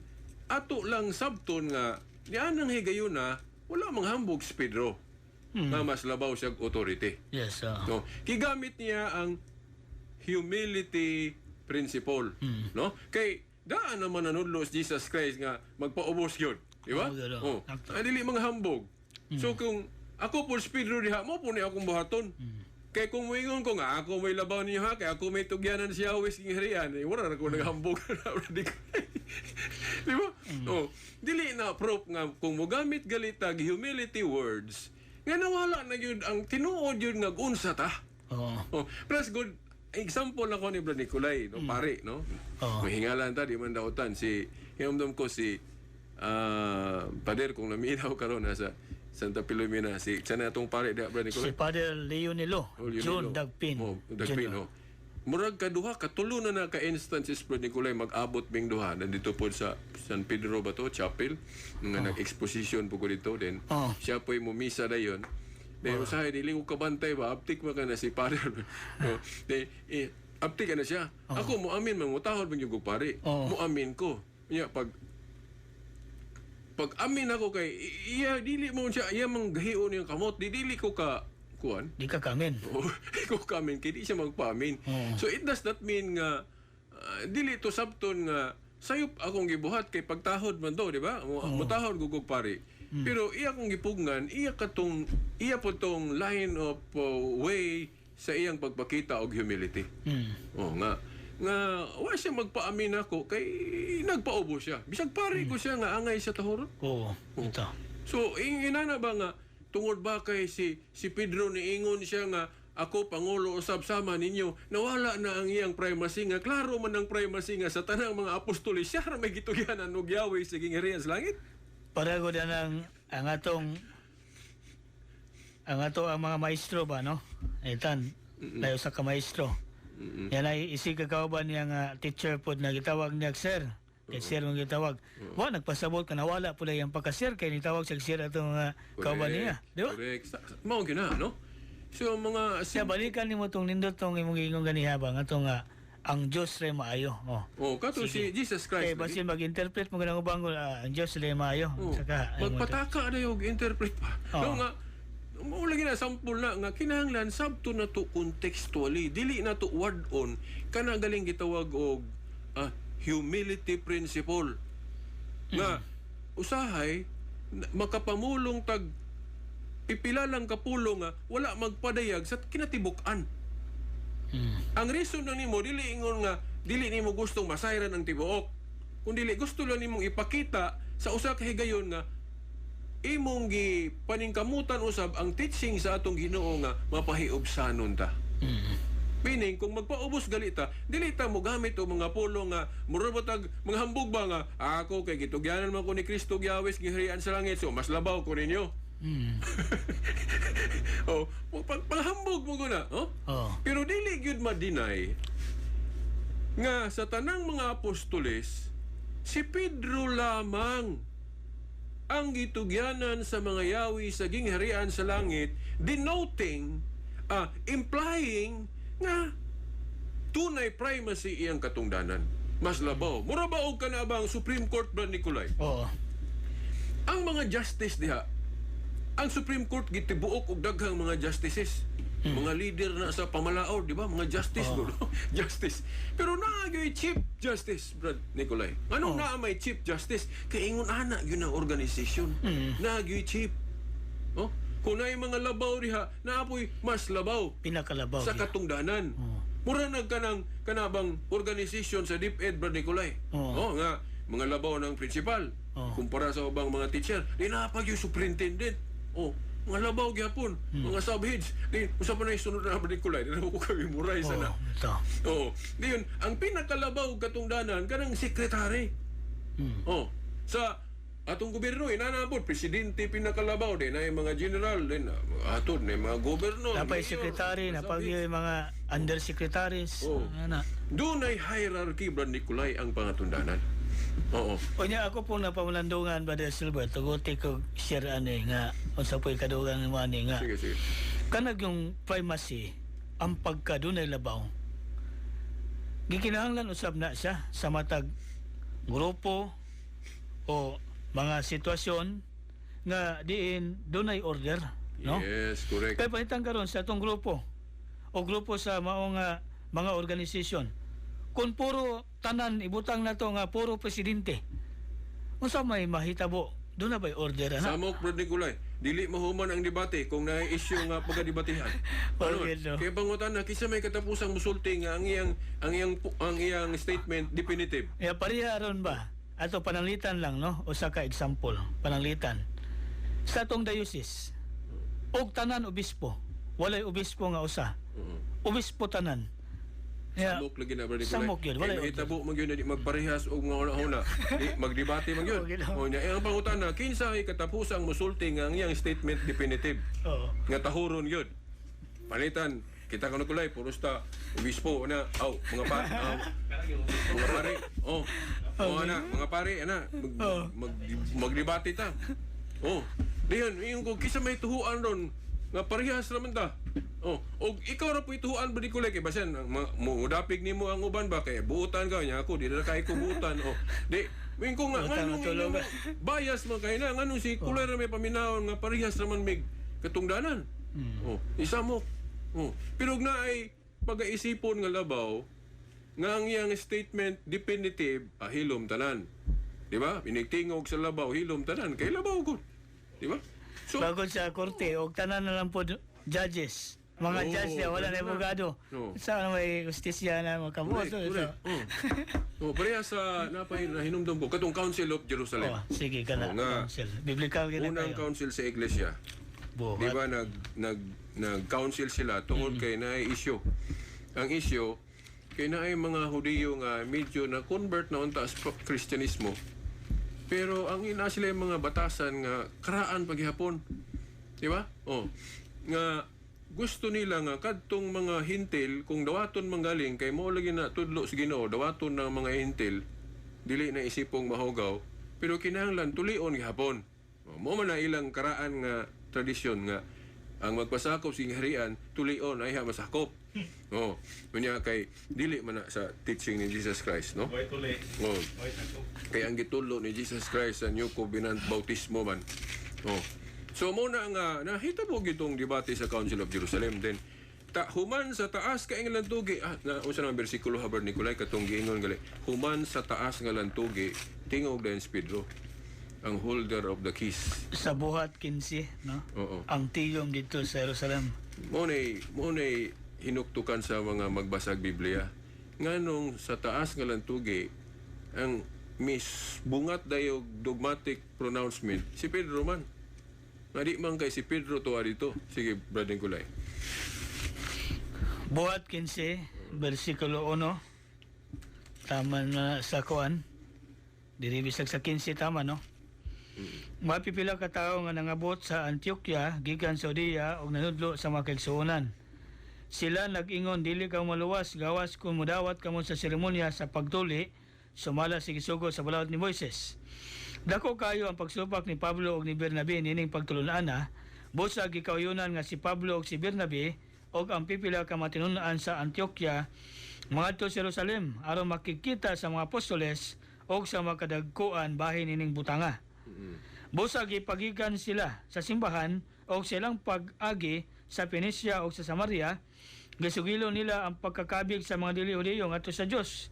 ato lang sabton nga nianang higayuna wala manghambog si Pedro nga mas labaw siya og authority. Yes. No, gigamit niya ang humility principle, no? Kay daan naman nanudlo si Jesus Christ nga magpaubos gyud, di ba? Oo, gyud, Oh. Sakto. Ay, dili mga hambog. So kung ako po si Pedro diha mo po ni akong buhaton. Kay kung moingon ko nga ako may labaw ninyo ha, kay ako may tugyanan si Yahweh sa gingharian, eh, wala na ko naghambog na di ko. Di ba? Oh, dili na proof nga kung mogamit galitag humility words nga nawala na gyud ang tinuod yun nga unsa ta. Oh, plus good example ako ni Brad Nicolay, no, pare, no. Mahingalan ta di man dautan si hinumdum ko si pader kung naminaw karon nasa Santa Filomena si sana atong pare diha, Brad Si Nicolay. Father Leonilo, Oh, Leonilo. John Dagpin. Oh, Dagpin, Jr. oh. Murag kaduha, katulo na na ka-instances, Brad Nicolay, mag-abot ming duha. Nandito po sa San Pedro ba to, Chapel, nga nag-exposition po ko dito. Then, siya po'y mumisa dayon. Then, usahay, dili ko kabantay ba, aptik man ka na si Father. No. Then, eh, aptik ka na siya. Ako, muamin man, mutahod man yung pare. Muamin ko. Nya, pag amin ako kay iya dili mo siya iya mang gahion yung kamot di dili ko ka kuan. Di ka kamin. Oo, ikaw kamin kay di siya magpaamin. So it does not mean nga dili to sabton nga sayop akong gibuhat kay pagtahod man to, di ba? Mutahod gugog pare. Pero iya akong gipugnan, iya katong iya po tong line of way sa iyang pagpakita og humility. Oh nga nga wa siya magpaamin ako kay nagpaubo siya. Bisag pare ko siya nga angay sa tahoron. Oo. Ito. So, inana ba nga tungod ba kay si si Pedro niingon siya nga "Ako pangulo usab sama ninyo," nawala na ang iyang primacy, nga klaro man ang primacy nga sa tanang mga apostoles siya ra may gitugyanan og Yahweh sa gingharian sa langit? Para ko na ang ato ang mga maestro ba, no? Itan, layo sa ka maestro. Yan ay isi kakauban niya nga teacher pod na gitawag niya "sir." Kay sir mong gitawag. Wa nagpasabot ka nawala pula yung pagka-sir kay nitawag siya sir atong mga kauban niya. Di ba? Correct. Mao gyud na, no? So mga Siya balikan nimo tong nindot tong imong giingon ganiha ba nga tong nga ang Dios ray maayo. Oh. Oh, kato si Jesus Christ. Kay basin mag-interpret mo ganang ubang ang Dios ray maayo. Oh, Saka magpataka na yung interpret pa. Oo. No nga Mao lagi na sample na nga kinahanglan sabto na to contextually, dili na to word on kana galing gitawag og humility principle nga usahay makapamulong tag pipila lang kapulong nga wala magpadayag sa kinatibuk-an. Ang reason lang nimo, dili ingon nga dili nimo gustong masayran ang tibuok. Kun dili, gusto lang nimong ipakita sa usa ka higayon nga imong gi paningkamutan usab ang teaching sa atong Ginoo nga mapahiubsanon ta. Meaning, kung magpaubos gali ta, dili ta mo gamit og mga pulong nga mura ba tag mga hambog ba nga ako kay gitugyanan man ko ni Kristo giyawes giharian sa langit, so mas labaw ko ninyo. Oh, panghambog mo guna, oh? Oh. Pero dili gyud ma-deny nga sa tanang mga apostoles, si Pedro lamang ang gitugyanan sa mga yawi sa gingharian sa langit, denoting, implying nga tunay primacy iyang katungdanan. Mas labaw. Mura ba og kana ba ang Supreme Court, Brad Nicolay? Oo. Ang mga justice diha, ang Supreme Court gitibuok og daghang mga justices. Mga leader na sa pamalaod, di ba? Mga justice, no? Justice. Pero naa gyud chief justice, Brad Nicolay. Anong naa may chief justice? Kay ingon ana gyud ang organisasyon. Naa gyud chief. Oh? Kung naay mga labaw diha, naa poy mas labaw Pinakalabaw. sa katungdanan. Mura nag kanang kanabang organisasyon sa DepEd, Brad Nicolay. Oo. Oh, nga mga labaw ng principal kumpara sa ubang mga teacher. Di naa pa yung superintendent. Oh, mga labaw gyapon, mga subheads. Di usa pa na sunod na, Brad Nicolay. Di na ko kami memorize na. Ito. Oo. Di yun, ang pinakalabaw katungdanan kanang sekretary. Oh, sa atong gobyerno inanabot presidente pinakalabaw din ay mga general din atod na mga gobernador. Napay mayor, secretary, napay subheads. yung mga undersecretaries. Oo. Ana. Doon ay hierarchy, Brad Nicolay, ang pangatundanan. Oo. Unya ako pong napamulandungan, Brother Silver, tuguti ko share ani nga unsa po'y kadugang nimo ani nga. Sige, sige. Kanag yung primacy, ang pagkadunay labaw. Gikinahanglan usab na siya sa matag grupo o mga sitwasyon nga diin dunay order, no? Yes, correct. Kay palitan karon sa atong grupo o grupo sa maong mga organisasyon. Kung puro tanan ibutang nato nga puro presidente, unsa may mahitabo? Doon na ba'y order ana? Samok, Brad Nicolay, dili mahuman ang debate kung naay issue nga pagkadebatihan. Ano? Okay, no. Kaya pangutan na kinsa may katapusang musulti nga ang iyang statement definitive. Ya pareha ron ba? Ato pananglitan lang, no? Usa ka example, pananglitan. Sa atong diocese, og tanan obispo, walay obispo nga usa. Obispo tanan. Ya, Samok lagi na, Brad Nicolay. Samok yun, Kay walay mahitabo man gyud na di magparehas og mga una-una. Di magdebate man gyud. Okay lang. O nya, ang pangutana, kinsa ay katapusang musulti nga ang iyang statement definitive? Oo. Nga tahuron gyud. Palitan kita kanu kulay puros ta obispo na aw mga pa aw, mga pare, oh, oh, ana mga pare ana mag, mag, magdebate ta, oh, diyan yung kung kinsa may tuhuan ron nga parehas raman ta, oh, og ikaw ra po'y tuhuan ba di kulay kay basan ang mo dapig nimo ang uban ba kay buutan ka nya ako di ra kay ko buutan, oh, di Wing ko nga Buutan nganong matulog. inyong bias man kay na nganong si kulay ra may paminawon nga parehas raman mig katungdanan. Oh, isa mo. Oh, pero og naay pagaisipon nga labaw nga ang iyang statement definitive, hilom tanan. Di ba? Pinigtingog sa labaw, hilom tanan kay labaw gud. Di ba? So, Bagod sa korte, og tanan na lang po judges. Mga Oo, judge niya, wala na tanan na. abogado. Oo. Sa ano may justisya na makabuot. Correct. Oh. Oh, pareha sa napay nahinumdum ko katong Council of Jerusalem. Oh, sige ka na. Oo nga. Council. Biblical gina Unang kayo. council sa iglesia. Buhat. Di ba nag nag nag-council sila tungod kay naay issue. Ang issue kay naay mga Hudiyo nga medyo na convert na unta sa Kristyanismo. Pero ang ina sila yung mga batasan nga karaan paghihapon. Di ba? Oh. Nga gusto nila nga kadtong mga Hentil kung dawaton manggaling kay mao lagi na tudlo sa Ginoo dawaton ng mga Hentil dili na isipong mahugaw pero kinahanglan tulion gihapon. Oh, mo man na ilang karaan nga tradisyon nga ang magpasakop sa harian tulion ay ha masakop. Oh, unya kay dili man na sa teaching ni Jesus Christ, no? Way tuli. Oh. Way takop. Kaya ang gitudlo ni Jesus Christ sa New Covenant bautismo man. Oh. So mo na nga nahitabo gitong debate sa Council of Jerusalem. Then ta human sa taas kay nga lantugi, na unsa naman bersikulo, Haber Nicolay, katong giingon gali human sa taas nga lantugi, tingog dayon si Pedro, ang holder of the keys? Sa Buhat 15, no? Oo. Ang tiyom dito sa Jerusalem. Mo nay hinuktukan sa mga magbasag Biblia. Nganong sa taas nga lantugi ang mis bungat dayog dogmatic pronouncement si Pedro man? Nga di man kay si Pedro tuwa dito. Sige, Brother Nicolay. Buhat 15, versikulo 1. Tama na sa kuan. Diri bisag sa 15 tama, no? Mapipila ka tawo nga nangabot sa Antioquia gikan sa Judea ug nanudlo sa mga kaigsuonan. Sila nag-ingon, "Dili ka maluwas gawas kung mudawat kamo sa seremonya sa pagtuli sumala sa gisugo sa balaod ni Moises." Dako kayo ang pagsupak ni Pablo ug ni Bernabe nining pagtulun-ana, busa gikauyunan nga si Pablo ug si Bernabe ug ang pipila ka matinun-an sa Antioquia mangadto sa Jerusalem aron makikita sa mga apostoles ug sa mga kadagkuan bahin nining butanga. Busa gipagikan sila sa simbahan og silang pag-agi sa Phoenicia ug sa Samaria, gisugilo nila ang pagkakabig sa mga dili Hudiyo ngadto sa Dios.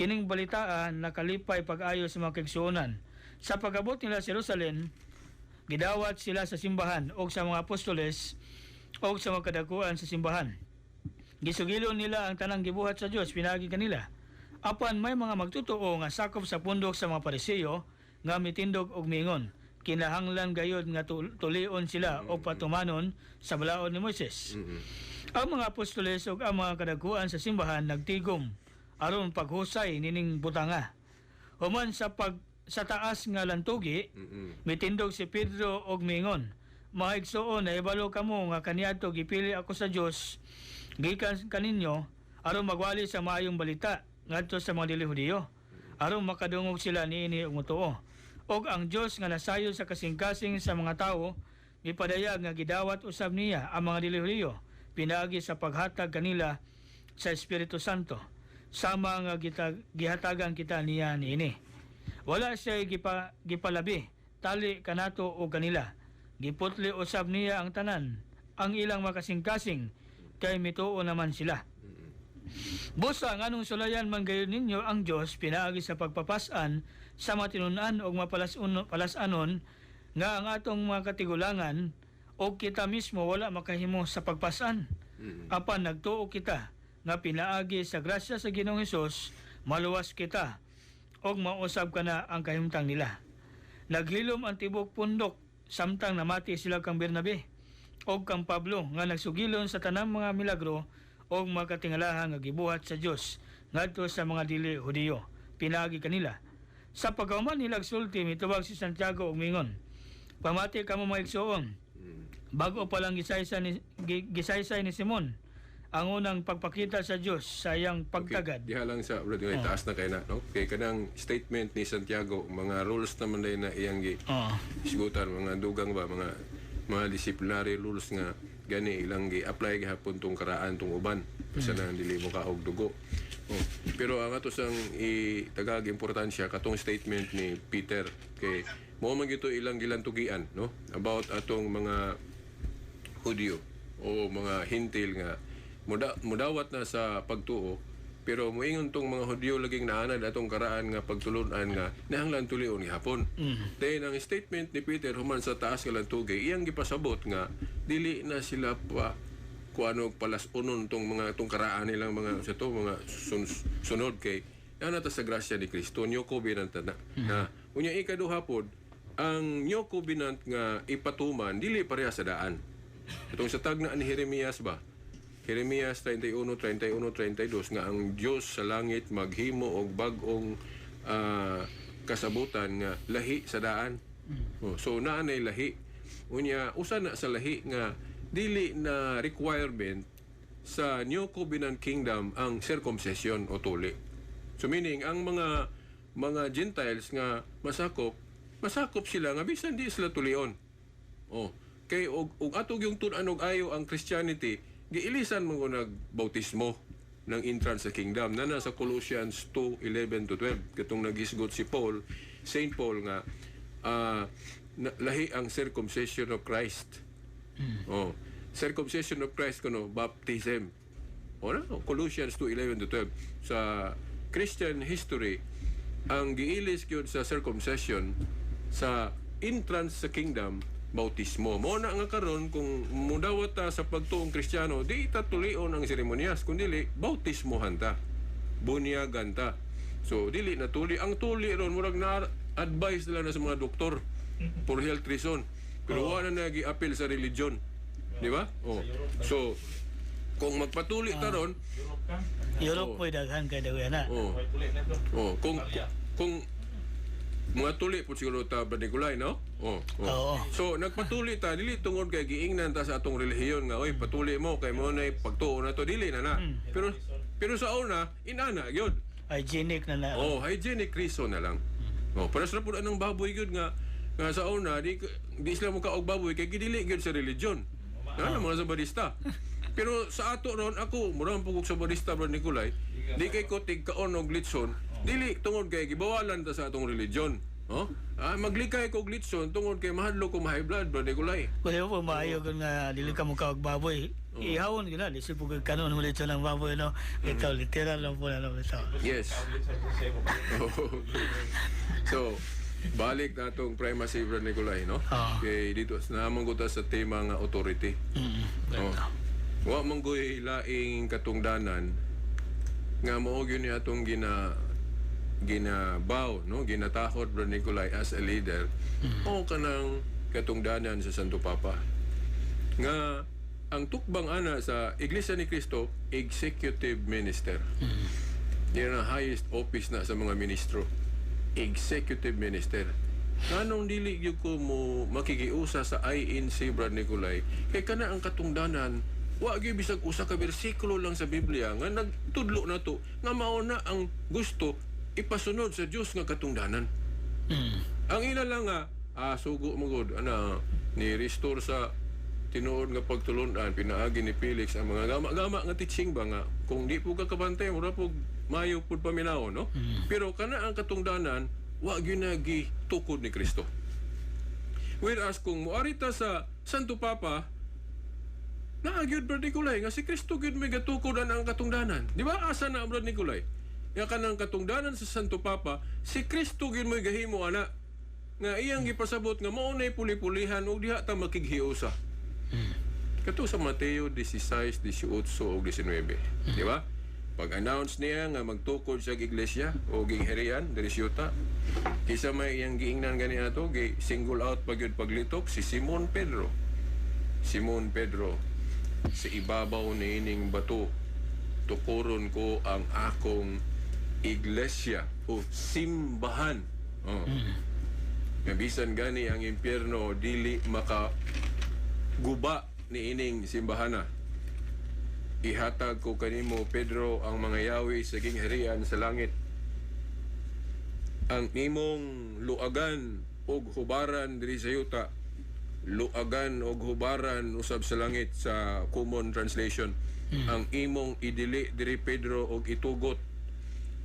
Kining balitaan nakalipay pag-ayo sa mga kaigsuonan. Sa pag-abot nila sa Jerusalem, gidawat sila sa simbahan og sa mga apostoles og sa mga kadakuan sa simbahan. Gisugilo nila ang tanang gibuhat sa Dios pinaagi kanila. Apan may mga magtutoo nga sakop sa pundok sa mga Pariseo nga mitindog og miingon, "Kinahanglan gayud nga tulion sila o patumanon sa balaod ni Moises." Ang mga apostoles ug ang mga kadakuan sa simbahan nagtigom aron paghusay nining butanga. Human sa taas nga lantugi, mitindog si Pedro og miingon, "Mga igsuon, nahibalo kamo nga kaniadto gipili ako sa Dios gikan kaninyo aron magwali sa maayong balita ngadto sa mga dili Hudiyo aron makadungog sila niini ug motuo. Og ang Dios nga nasayod sa kasing-kasing sa mga tawo mipadayag nga gidawat usab niya ang mga dili Hudiyo pinaagi sa paghatag kanila sa Espiritu Santo sama nga gihatagan kita niya niini. Wala siya gipalabi tali kanato o kanila. Giputli usab niya ang tanan ang ilang makasing-kasing kay mituo naman sila. Busa nganong sulayan man gayon ninyo ang Dios pinaagi sa pagpapas-an sa matinun-an og mapalas-anon nga ang atong mga katigulangan o kita mismo wala makahimo sa pagpasan. Apan nagtuo kita nga pinaagi sa grasya sa Ginoong Hesus maluwas kita og mausab kana ang kahimtang nila." Naghilom ang tibok pundok samtang namati sila kang Bernabe og kang Pablo nga nagsugilon sa tanang mga milagro og mga katingalahan nga gibuhat sa Dios ngadto sa mga dili Hudiyo pinaagi kanila. Sa pagkahuman nila sulti, mitubag si Santiago og mingon, "Pamati kamo, mga igsuon. Bago pa lang gisaysay ni Simon ang unang pagpakita sa Dios sa iyang pagtagad." Okay, diha lang sa brother, taas na kay na, no? Kay kanang statement ni Santiago, mga rules naman day na iyang gi isgutan, mga dugang ba, mga disciplinary rules nga gani ilang gi-apply gihapon tong karaan tong uban basta na dili mo kaog dugo. Oh. Pero ang ato sang itagag importansya katong statement ni Peter kay mo man gito ilang gilantugian, no, about atong mga Hudyo o mga Hentil nga mudawat na sa pagtuo, pero moingon tong mga Hudyo laging naanad atong karaan nga pagtulun-an nga nahanglan tulion gihapon. Then ang statement ni Peter human sa taas nga lantugi, iyang gipasabot nga dili na sila pa kuano palas-unon tong mga tong karaan nilang mga sa to mga sunod kay ana ta sa grasya ni Kristo, New Covenant na. Na unya ikaduha pod, ang New Covenant nga ipatuman dili pareha sa daan. Itong sa tagna ni Jeremias ba? Jeremias 31, 31, 32 nga ang Dios sa langit maghimo og bag-ong kasabutan nga lahi sa daan. Oh, so naa nay lahi. Unya usa na sa lahi nga dili na requirement sa New Covenant Kingdom ang circumcision o tuli. So meaning ang mga Gentiles nga masakop, masakop sila nga bisan di sila tulion. Oh, kay og atog yung tun-an og ayo ang Christianity, giilisan mo ko nagbautismo ng entrance sa kingdom. Na nasa Colossians 2:11 to 12 katong naghisgot si Paul, Saint Paul nga Na, lahi ang circumcision of Christ. Oh, circumcision of Christ kuno baptism. O na, Colossians 2:11 to 12. Sa Christian history, ang giilis gyud sa circumcision sa entrance sa kingdom, bautismo. Mo na nga karon kung mudawat ta sa pagtuong Kristiyano, di ta tulion ang seremonyas, kundi bautismohan ta. Bunyagan ta. So dili na tuli ang tuli ron, murag na advice nila na sa mga doktor for health reason. Pero wala na nagi-appeal sa religion. Di ba? Oh. So kung magpatuli ta ron, Europe po daghan kay daw na. Oh. Oh, kung mga tuli po siguro ta, Brad Nicolay, no? Oh. Oo. So nagpatuli ta dili tungod kay giingnan ta sa atong relihiyon nga, "Oy, patuli mo kay mo na pagtuo na to," dili na na. Pero pero sa una, inana gyud. Hygienic na na. Oh, hygienic reason na lang. Oh, para sa pud anang baboy gyud nga nga sa una di di sila mukaog baboy kay gidili gyud sa religion. Na mga Sabadista. Pero sa ato ron ako mura man pugok Sabadista, Brad Nicolay, di kay ko tigkaon og litson, dili tungod kay gibawalan ta sa atong religion. Oh? Ah, maglikay ko og litson tungod kay mahadlok ko ma-high blood, Brad Nicolay. Kung di ba po maayo kung nga dili ka mukaog baboy. Ihawon gyud na di po kay kanon mo dito ng baboy, no. Ito literal lang po na, no, ito. Yes. So, balik na atong primacy, Brad Nicolay, no? Oo. Kay dito, naman ko ta sa tema nga authority. Oh. Wa man goy laing katungdanan nga mao gyud ni atong ginabaw, no, ginatakot, Brad Nicolay, as a leader o kanang katungdanan sa Santo Papa nga ang tukbang ana sa Iglesia ni Cristo, executive minister. Yan ang highest office na sa mga ministro, executive minister. Nganong dili gyud ko mo makikiusa sa INC, Brad Nicolay, kay kana ang katungdanan, wa gyud bisag usa ka bersikulo lang sa Biblia nga nagtudlo na to nga mao na ang gusto ipasunod sa Dios nga katungdanan. Ang ila lang nga sugo mo gud ana ni restore sa tinuod nga pagtulunan pinaagi ni Felix, ang mga gama-gama nga teaching ba nga kung di po ka kabantay mura po mayo pud paminaw, no? Pero kana ang katungdanan, wa gyud na gitukod ni Kristo. Whereas kung moari ta sa Santo Papa, naa gyud, Brad Nicolay, nga si Kristo gyud may gatukod ang katungdanan. Di ba? Asa na, Brad Nicolay? Nga kanang katungdanan sa Santo Papa, si Kristo gyud may gahimo ana. Nga iyang gipasabot nga mao nay puli-pulihan ug diha ta makighiusa. Kato sa Mateo 16, 18 ug 19. Di ba? Pag-announce niya nga magtukod siya og iglesia o gingharian diri sa yuta, kinsa may iyang giingnan gani ato, gi single out pa gyud paglitok si Simon Pedro. "Simon Pedro, sa ibabaw niining bato tukuron ko ang akong iglesia o simbahan." Oh. Nga bisan gani ang impyerno dili maka guba niining simbahana. Ihatag ko kanimo, Pedro, ang mga yawi sa gingharian sa langit. Ang imong luagan og hubaran diri sa yuta, luagan og hubaran usab sa langit, sa Common Translation. Ang imong idili diri, Pedro, og itugot,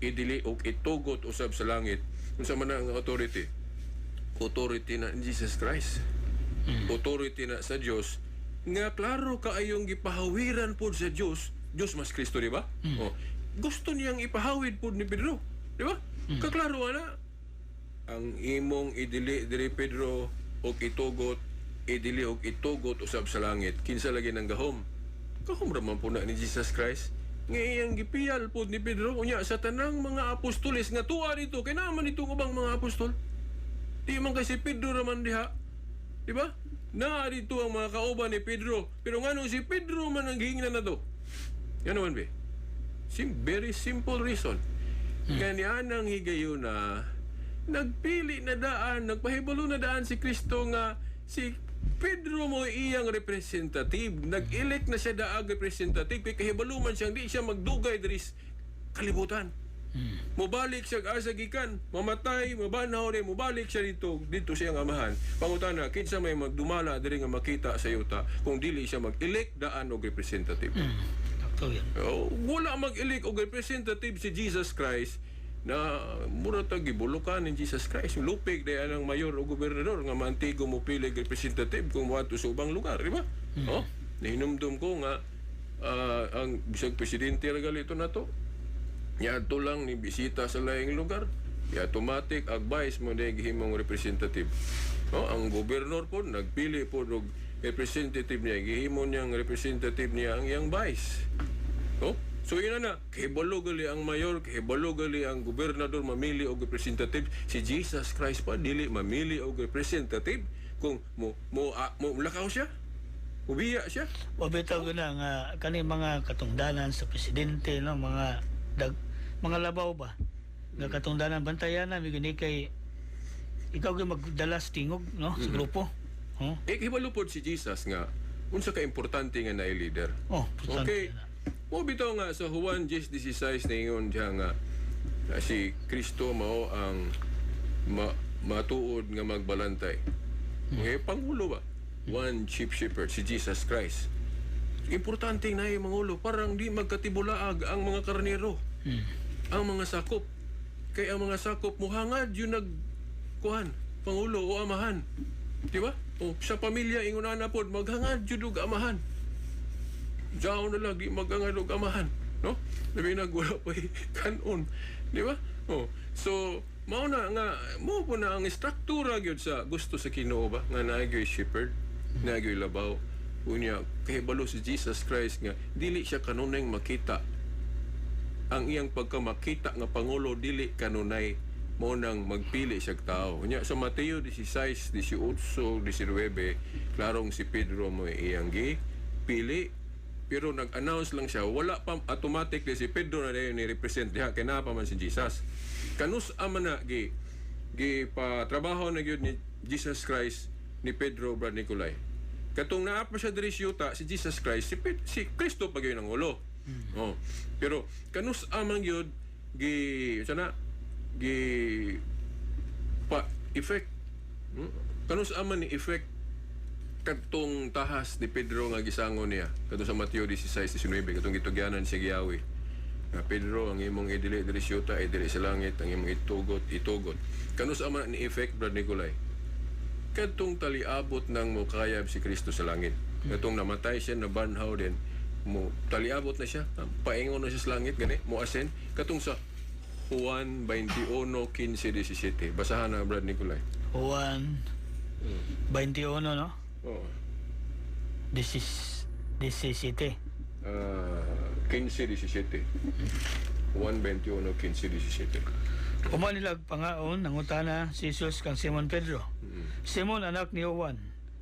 idili og itugot usab sa langit. Unsa man ang authority? Authority na ni Jesus Christ. Authority na sa Dios nga klaro kaayong gipahawiran pod sa Dios. Dios mas Kristo, di ba? Oh. Gusto niyang ipahawid pod ni Pedro, di ba? Kaklaro ana. Ang imong idili diri, Pedro, og itugot, idili og itugot usab sa langit. Kinsa lagi nang gahom? Gahom ra man po na ni Jesus Christ. Nga iyang gipiyal pod ni Pedro unya sa tanang mga apostoles nga tuwa dito kay naman dito ubang mga apostol. Di man kay si Pedro raman diha. Di ba? Naa dito ang mga kauban ni Pedro. Pero nganong si Pedro man ang gihingnan na to? Yan naman be. Very simple reason. Kaya anang higayuna, nagpili na daan, nagpahibalo na daan si Kristo nga si Pedro mo iyang representative. Nag-elect na siya daag representative. Kay kahibalo man siyang di siya magdugay diri sa kalibutan. Mobalik siya asa gikan, mamatay, mabanaw rin, mobalik siya dito, dito siya ang amahan. Pangutana, kinsa may magdumala diri nga makita sa yuta kung dili siya mag-elect daan og representative? Sakto yan. Oh, wala mag-elect og representative si Jesus Christ. Na mura ta gibulukan ni Jesus Christ. Lupig day anang mayor o gobernador nga maantigo mo pili representative kung moadto sa ubang lugar, di ba? Oh, nahinumdum ko nga ang bisag presidente ra gali ito nato. Niadto lang ni bisita sa laing lugar, i automatic advice mo na gihimong representative. No, ang gobernador po nagpili po og representative niya, gihimo niyang representative niya ang iyang vice. No? So yun na, kahibalo gali ang mayor, kahibalo gali ang gobernador mamili og representative. Si Jesus Christ pa dili mamili og representative kung mo mo mo lakaw siya. Ubiya siya. O bitaw ko na nga kani mga katungdanan sa presidente, no, mga dag, mga labaw ba nga katungdanan, bantayan na mi kay ikaw gyud magdala sa tingog, no, sa grupo. Oh. Eh kahibalo pod si Jesus nga unsa ka importante nga naay leader. Oh, importante Okay. na. Mo bitaw nga sa Juan 10:16 ningon diha nga si Kristo mao ang matuod nga magbalantay. Okay, pangulo ba? One chief shepherd, si Jesus Christ. Importante na yung mangulo, parang di magkatibulaag ang mga karnero, ang mga sakop. Kay ang mga sakop muhangad yun nagkuhan, pangulo o amahan. Di ba? O sa pamilya ingon na pod maghangad jud og amahan. Diyaw na lang, di maghangad og amahan. No? Labi na wala pa kanon. Di ba? Oh. So, mao na nga, mao po na ang istruktura gyud sa gusto sa Ginoo ba? Nga naa gyud shepherd, naa gyud labaw. Unya, kahibalo si Jesus Christ nga, dili siya kanunay makita. Ang iyang pagkamakita nga pangulo, dili kanunay mo nang magpili siya tao. Unya, sa Mateo 16, 18, 19, klarong si Pedro mo iyang gi pili, pero nag-announce lang siya, wala pa automatically si Pedro na ni represent diha kay naa pa man si Jesus. Kanus ama na gi gi pa trabaho na gyud ni Jesus Christ ni Pedro, Brad Nicolay. Katong naa pa siya diri sa yuta si Jesus Christ, si Kristo pa gyud ang ulo. Oh. Pero kanus amang gyud gi sana gi pa effect. Kanus aman ni effect kadtong tahas ni Pedro nga gisango niya kadto sa Mateo 16:19, katong gitugyanan siya giyawi nga, "Pedro, ang imong idili diri sa yuta idili sa langit, ang imong itugot itugot." Kanus ama ni effect, Brad Nicolay, kadtong taliabot nang mokayab si Kristo sa langit, katong namatay siya, nabanhaw din, mo taliabot na siya, paingon na siya sa langit, gani mo ascend, katong sa Juan 21:15-17. Basahan na, Brad Nicolay. Juan 21, no? Oo. This is 17. 15-17. Juan 21:15-17. Human nila pangaon, nangutana si Jesus kang Simon Pedro. "Simon, anak ni Juan,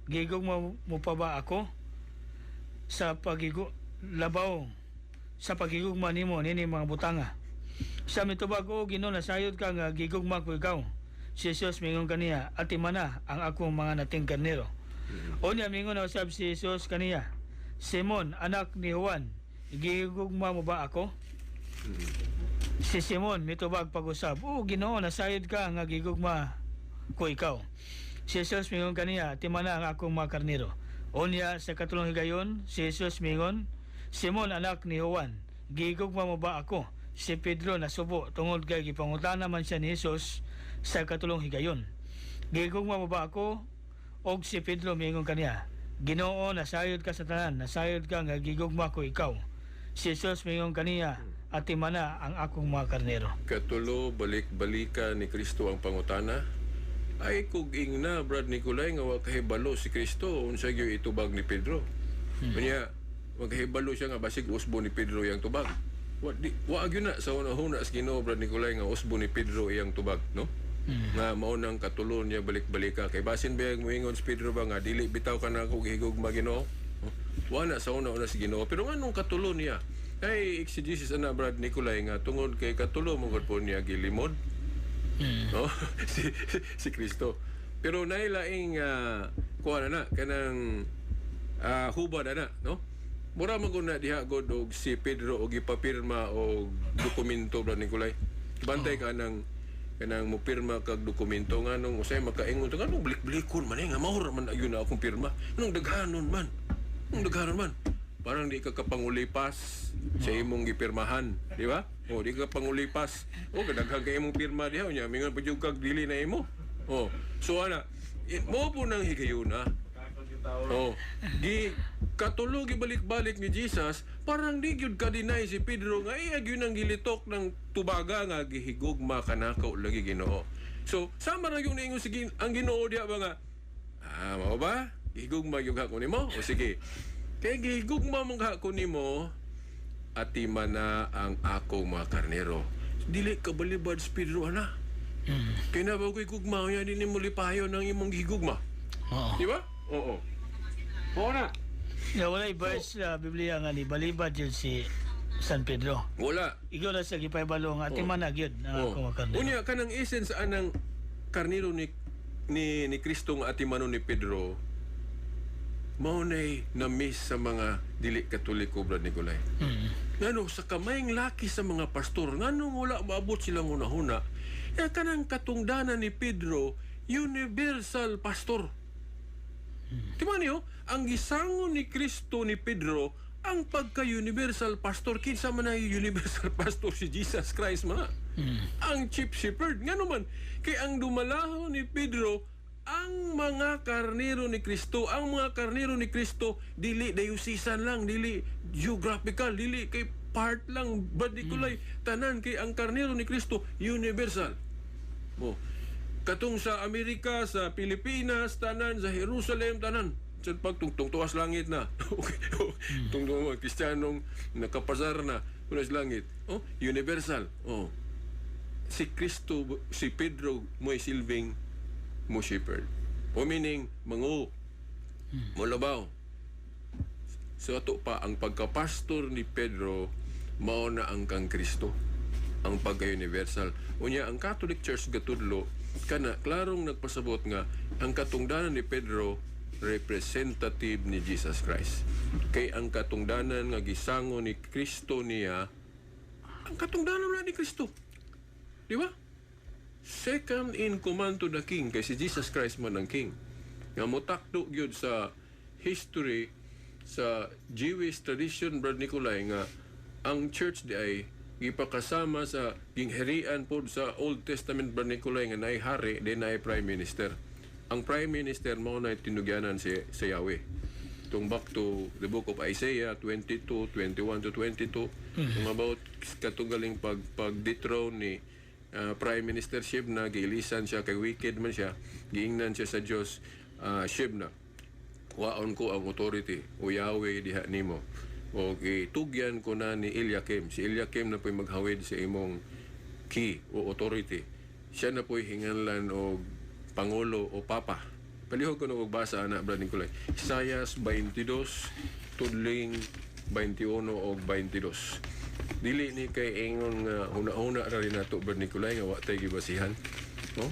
gigugma mo pa ba ako sa pagigu labaw sa pagigugma nimo nini mga butanga?" Siya mitubag, "Oo, Ginoo, nasayod ka nga gigugma ko ikaw." Si Jesus mingon kaniya, "Atimana ang akong mga nating karnero." Unya mingon na usab si Jesus kaniya, "Simon, anak ni Juan, gigugma mo ba ako?" Si Simon mitubag pag-usab, "Oo, Ginoo, nasayod ka nga gigugma ko ikaw." Si Jesus mingon kaniya, "Timana ang akong mga karnero." Unya sa katulong higayon, si Jesus mingon, "Simon, anak ni Juan, gigugma mo ba ako?" Si Pedro nasubo tungod kay gipangutana man siya ni Jesus sa katulong higayon, "Gigugma mo ba ako?" Og si Pedro mingon kaniya, "Ginoo, nasayod ka sa tanan, nasayod ka nga gigugma ko ikaw." Si Jesus mingon kaniya, "Atimana ang akong mga karnero." Katulo, balik-balika ni Kristo ang pangutana. Ay kug ingna, Brad Nicolay, nga wa kahibalo si Kristo unsa gyud itubag ni Pedro. Unya magkahibalo siya nga basig usbo ni Pedro iyang tubag. Wa di wa gyud na sa una-una sa Ginoo, Brad Nicolay, nga usbo ni Pedro iyang tubag, no? Nga mao nang katulo niya balik-balika kay basin ba moingon si Pedro ba nga dili bitaw ka na ako gihigugma, Ginoo. Wa na sa una-una sa Ginoo, pero nganong katulo niya? Kay exegesis ana, Brad Nicolay, nga tungod kay katulo mo gud po niya gilimod, no? si si Kristo. Pero nailaing kuha na na kanang hubad na, no? Mura man gud na diha god og si Pedro og gipapirma og dokumento, Brad Nicolay. Bantay ka nang kanang mopirma kag dokumento, nganong usay makaingon ta nganong balik-balikon man eh, nga mao ra man ayun na akong pirma. Nganong daghanon man? Nganong daghanon man? Parang di ka kapangulipas sa imong gipirmahan, di ba? O, di ka kapangulipas. O, kadaghan kay imong pirma diha nya, mingon pa jud kag dili na imo. O, so ana, mo po nang higayuna. Oh, gi katulo gibalik-balik ni Jesus, parang di gyud ka deny si Pedro nga iya gyud ang gilitok ng tubaga nga gihigugma kanakaw lagi Ginoo. So, sama ra gyud niingon si ang Ginoo diha ba nga ah, mao ba? Gihigugma gyud ako nimo? O sige. Kay gihigugma man ka ako nimo, atima na ang akong mga karnero. Dili ka balibad si Pedro ana. Kay na ba ko'y gugma yan din mo lipayon ang imong gihigugma. Oo. Di ba? Oo. Oo na. Ya, wala verse sa Biblia nga ni balibad yun si San Pedro. Wala. Ikaw na sa gipaybalo nga atiman na gyud ang Oh. akong mga karnero. Unya kanang essence anang karnero ni Kristo nga atimano ni Pedro mao nay na-miss sa mga dili Katoliko, Brad Nicolay. Ngano sa kamayng laki sa mga pastor, nganong wala maabot silang hunahuna. Ya kanang katungdanan ni Pedro, universal pastor. Di ba niyo? Ang gisangon ni Kristo ni Pedro, ang pagka-universal pastor, kinsa man ay universal pastor si Jesus Christ man na. Ang chief shepherd. Nga naman, kay ang dumalaho ni Pedro, ang mga karnero ni Kristo, ang mga karnero ni Kristo, dili diocesan lang, dili geographical, dili kay part lang, Brad Nicolay, tanan kay ang karnero ni Kristo, universal. Mo. Katong sa Amerika, sa Pilipinas, tanan, sa Jerusalem, tanan. Sa pagtungtong tuwas langit na. Okay. Tungtong mga Kristiyanong nakapasar na tuwas langit. Oh, universal. Oh. Si Kristo, si Pedro mo'y silbing mo shepherd. O meaning, mangu. Molabaw. So ato pa, ang pagkapastor ni Pedro, mao na ang kang Kristo. Ang pagka-universal. Unya, ang Catholic Church gatudlo, kana klarong nagpasabot nga, ang katungdanan ni Pedro, representative ni Jesus Christ. Kay ang katungdanan nga gisango ni Kristo niya, ang katungdanan na ni Kristo. Di ba? Second in command to the king, kay si Jesus Christ man ang king. Nga motakdo gyud sa history sa Jewish tradition, Brad Nicolay, nga ang church di ay gipakasama sa gingharian pod sa Old Testament, Brad Nicolay, nga naay hari, di naay prime minister. Ang prime minister mao na tinugyanan si sa Yahweh. Tung back to the book of Isaiah 22, 21 to 22, mm about katugaling pag dethrone ni Prime Minister Shebna, giilisan siya kay wicked man siya, giingnan siya sa Dios, Shebna, waon ko ang authority o Yahweh diha nimo. O gitugyan ko na ni Eliakim. Si Eliakim na po'y maghawid sa imong key o authority. Siya na po'y hinganlan og pangulo o papa. Palihog ko na og basa ana, Brad Nicolay. Isaias 22 tudling 21 og 22. Dili ni kay ingon nga huna-huna ra rin nato, Brad Nicolay, nga wa tay gibasihan, no?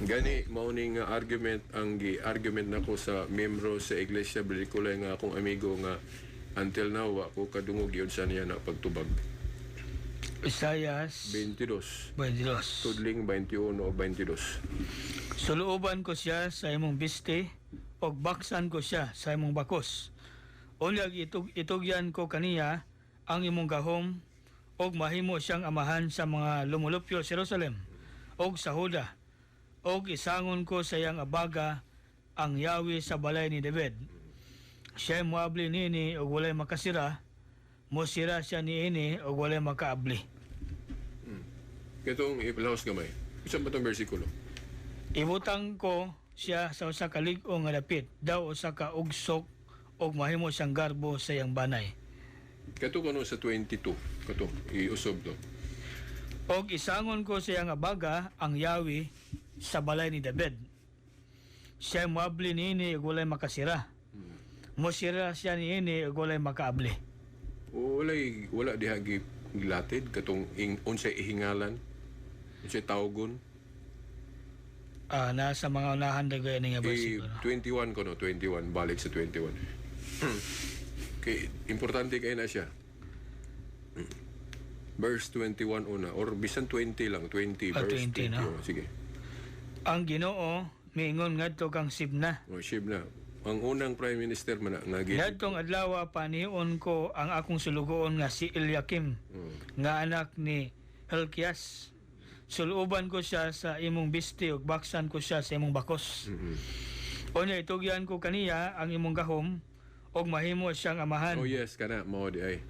Gani mao ni nga argument ang gi-argument nako sa membro sa Iglesia, Brad Nicolay, nga akong amigo nga until now wa ko kadungog yun sa niya na pagtubag. Isaias 22 22. Tudling 21 o 22. Suluoban ko siya sa imong biste og baksan ko siya sa imong bakos. Unyag itugyan ko kaniya ang imong gahom og mahimo siyang amahan sa mga lumulupyo sa Jerusalem og sa Huda. Og isangon ko sa iyang abaga ang yawi sa balay ni David. Siya moabli niini og walay makasira, mosira siya niini og walay makaabli. Katong ipalahos gamay. Isa ba itong bersikulo? Ibutang ko siya sa usa ka lig-on nga dapit, daw usa ka ugsok og mahimo siyang garbo sa iyang banay. Kato kuno sa 22. Kato, iusob to. Og isangon ko sa iyang abaga ang yawi sa balay ni David. Siya moabli niini ug walay makasira. Mosira siya niini ug walay makaabli. Walay, wala diha gilatid katong unsay ihingalan, unsay tawgon. Nasa mga unahan na gaya nga Eh, bersikulo. 21 ko no, 21 balik sa 21. Kay importante kay na siya. Verse 21 una or bisan 20 lang, 20 verse 20, no? 21. Sige. Ang Ginoo miingon ngadto kang Sibna. O Shibna. Ang unang prime minister man na nga gi. Niadtong adlaw panion ko ang akong sulugoon nga si Eliakim nga anak ni Helkias. Suluban ko siya sa imong bisti ug baksan ko siya sa imong bakos. Unya itugyan ko kaniya ang imong gahom ug mahimo siyang amahan. Oh yes, kana mao di ay.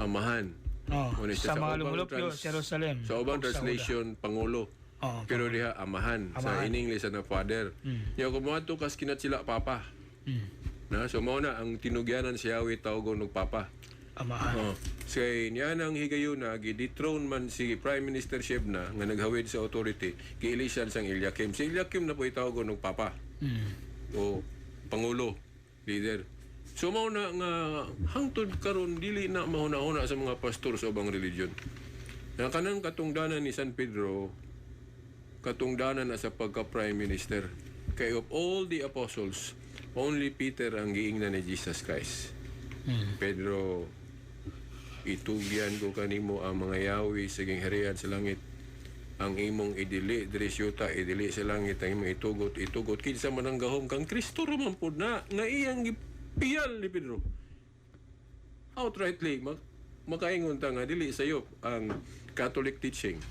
Amahan. Oh, Mao ni siya sa mga ubang lumulupyo sa Jerusalem. Sa ubang ug sa translation, pangulo. Oh, Pero diha amahan. Sa Amahan. in English ana father. Nya kung moadto kas kinat sila papa. Na so mao na ang tinugyanan si Yahweh tawgon og papa. Amahan. Oh. Kay niya nang higayuna gi-dethrone man si Prime Minister Shebna nga naghawid sa authority, giilisan sang Eliakim. Si Eliakim na po itawgon og papa o pangulo, leader. So mao na nga hangtod karon dili na mahuna-huna sa mga pastor sa ubang religion. Na kanang katungdanan ni San Pedro, katungdanan na sa pagka prime minister. Kay of all the apostles, only Peter ang giingnan ni Jesus Christ. Pedro, itugyan ko kanimo ang mga yawi sa gingharian sa langit. Ang imong idili diri sa yuta, idili sa langit, ang imong itugot, itugot kinsa man ang gahom kang Kristo ra man pud na nga iyang gipiyal ni Pedro. Outrightly makaingon ta nga dili sayop ang Catholic teaching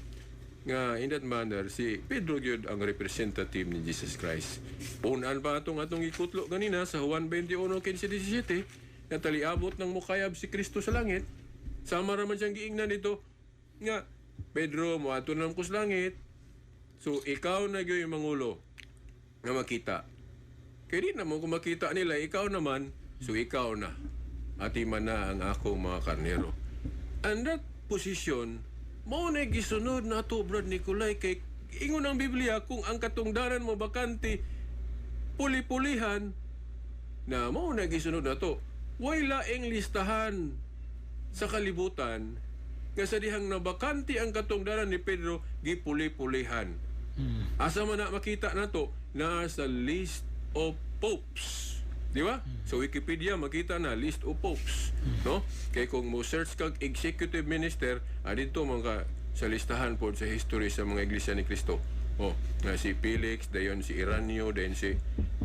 nga in that manner si Pedro gyud ang representative ni Jesus Christ. Punan pa atong atong ikutlo ganina sa Juan 21:15-17 nga taliabot ng mukayab si Kristo sa langit. Sama ra man siyang giingnan dito nga Pedro, moadto na lang ko sa langit. So ikaw na gyud yung mangulo nga makita. Kaya di naman kung makita nila, ikaw naman, so ikaw na. Atiman na ang akong mga karnero. And that position, mao na gisunod na to, Brad Nicolay, kay ingon ang Biblia, kung ang katungdanan mo bakante, puli-pulihan, na mao na gisunod na to. Way laing listahan sa kalibutan, nga sa dihang nabakante ang katungdanan ni Pedro, gipuli-pulihan. Asa man na makita na to? Naa sa list of popes. Di ba? Sa Wikipedia makita na list of popes, no? Kay kung mo search kag executive minister, adito man ka sa listahan pod sa history sa mga iglesia ni Kristo. Oh, nga si Felix, dayon si Iranio, dayon si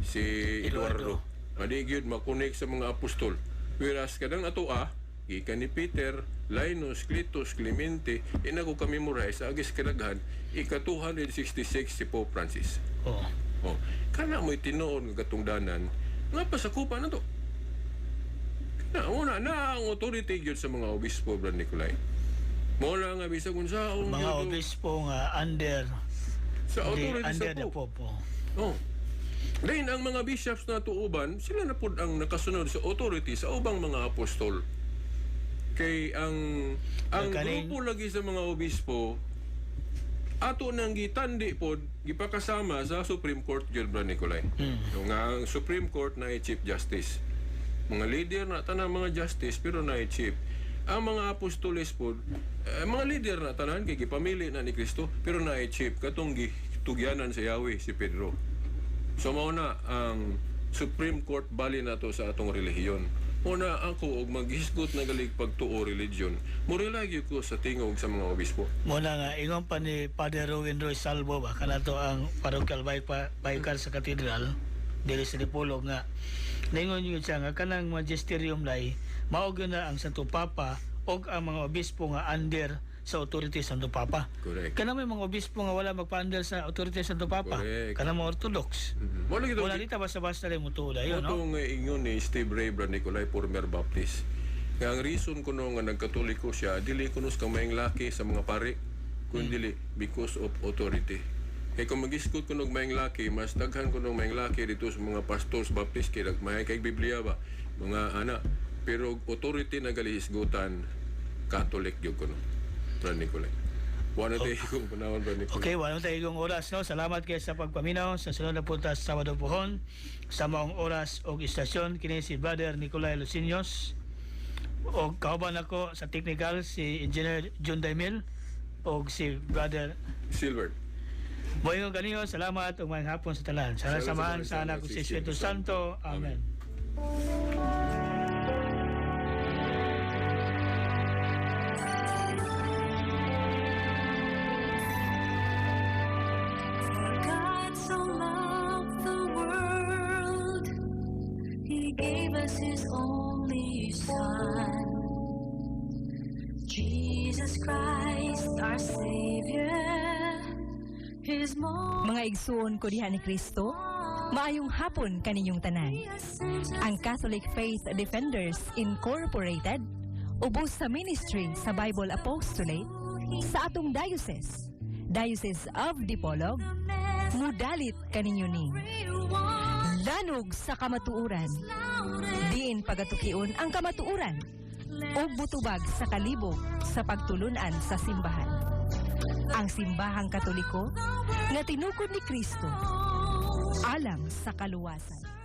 si Eduardo. Adi gyud makonek sa mga apostol. Whereas kadang ato gikan ni Peter, Linus, Cletus, Clemente, ina ko kami memorize agis kadaghan ika 266 si Pope Francis. Oh, kana mo'y tinuod nga katungdanan nga pasakupan na to. Kana una na ang authority gyud sa mga obispo, Brad Nicolay. Mo na nga bisag unsaon Mga gyud obispo nga under sa the, authority under sa the Pope. Pope. Oh. Oh. Then ang mga bishops na tuuban, sila na pud ang nakasunod sa authority sa ubang mga apostol. Kay ang grupo lagi sa mga obispo ato nang gitandi pod gipakasama sa Supreme Court gyud, Brad Nicolay. So nga ang Supreme Court na Chief Justice. Mga leader na tanan mga justice pero na chief. Ang mga apostoles pod mga leader na tanan kay gipamili na ni Kristo pero na chief katong gitugyanan sa Yahweh si Pedro. So mao na ang Supreme Court bali na to sa atong relihiyon. Una ako og maghisgot na galig pagtuo religion. Mo-rely gyud ko sa tingog sa mga obispo. Muna nga, ingon pa ni Father Rowin Roy Salvo ba, kanato ang parochial vicar sa katedral, diri sa Dipolog nga, ningon yun siya nga, kanang magisterium lay, mao gyud na ang Santo Papa og ang mga obispo nga under sa authority sa Santo Papa. Kana may mga obispo nga wala magpa-under sa authority sa Santo Papa. Kana mga Orthodox. Mo lagi Wala dita basta-basta rin mo tuo dayon, no? Mao nga ingon ni Steve Ray, Brad Nicolay, former Baptist. Nga ang reason kuno nga nagkatoliko siya, dili kuno sa kamayang laki sa mga pari, kun dili because of authority. Kay kung mag-isgot kuno og maayong laki, mas daghan kuno maayong laki dito sa mga pastors Baptist kay may kay Biblia ba, mga ana. Pero authority na galihisgutan, Catholic gyud kuno. Brad Nicolay. Wala tayo kung panahon, Brad Nicolay. Okay, wala tayo yung oras, no? Salamat kayo sa pagpaminaw. Sa sunod na punta sa Sabado pohon, sa maong oras og istasyon, kini si Brother Nicolay Lucinos. Og kauban ako sa technical si Engineer John Daimil og si Brother Silver. Moingon kaniyo, salamat ug maayong hapon sa tanan. Sana Salamat samahan sa sa anak si si Espiritu Santo. Amen. Amen. For God so loved the world Gave us His only Son. Jesus Christ, our Savior, His most Mga igsuon ko diha ni Kristo, maayong hapon kaninyong tanan. Ang Catholic Faith Defenders Incorporated, ubos sa ministry sa Bible Apostolate sa atong diocese, Diocese of Dipolog, mudalit kaninyo ning Lanog sa Kamatuoran. Diin pagatukion ang kamatuoran ug mutubag sa kalibog sa pagtulunan sa simbahan. Ang Simbahang Katoliko nga tinukod ni Kristo alang sa kaluwasan.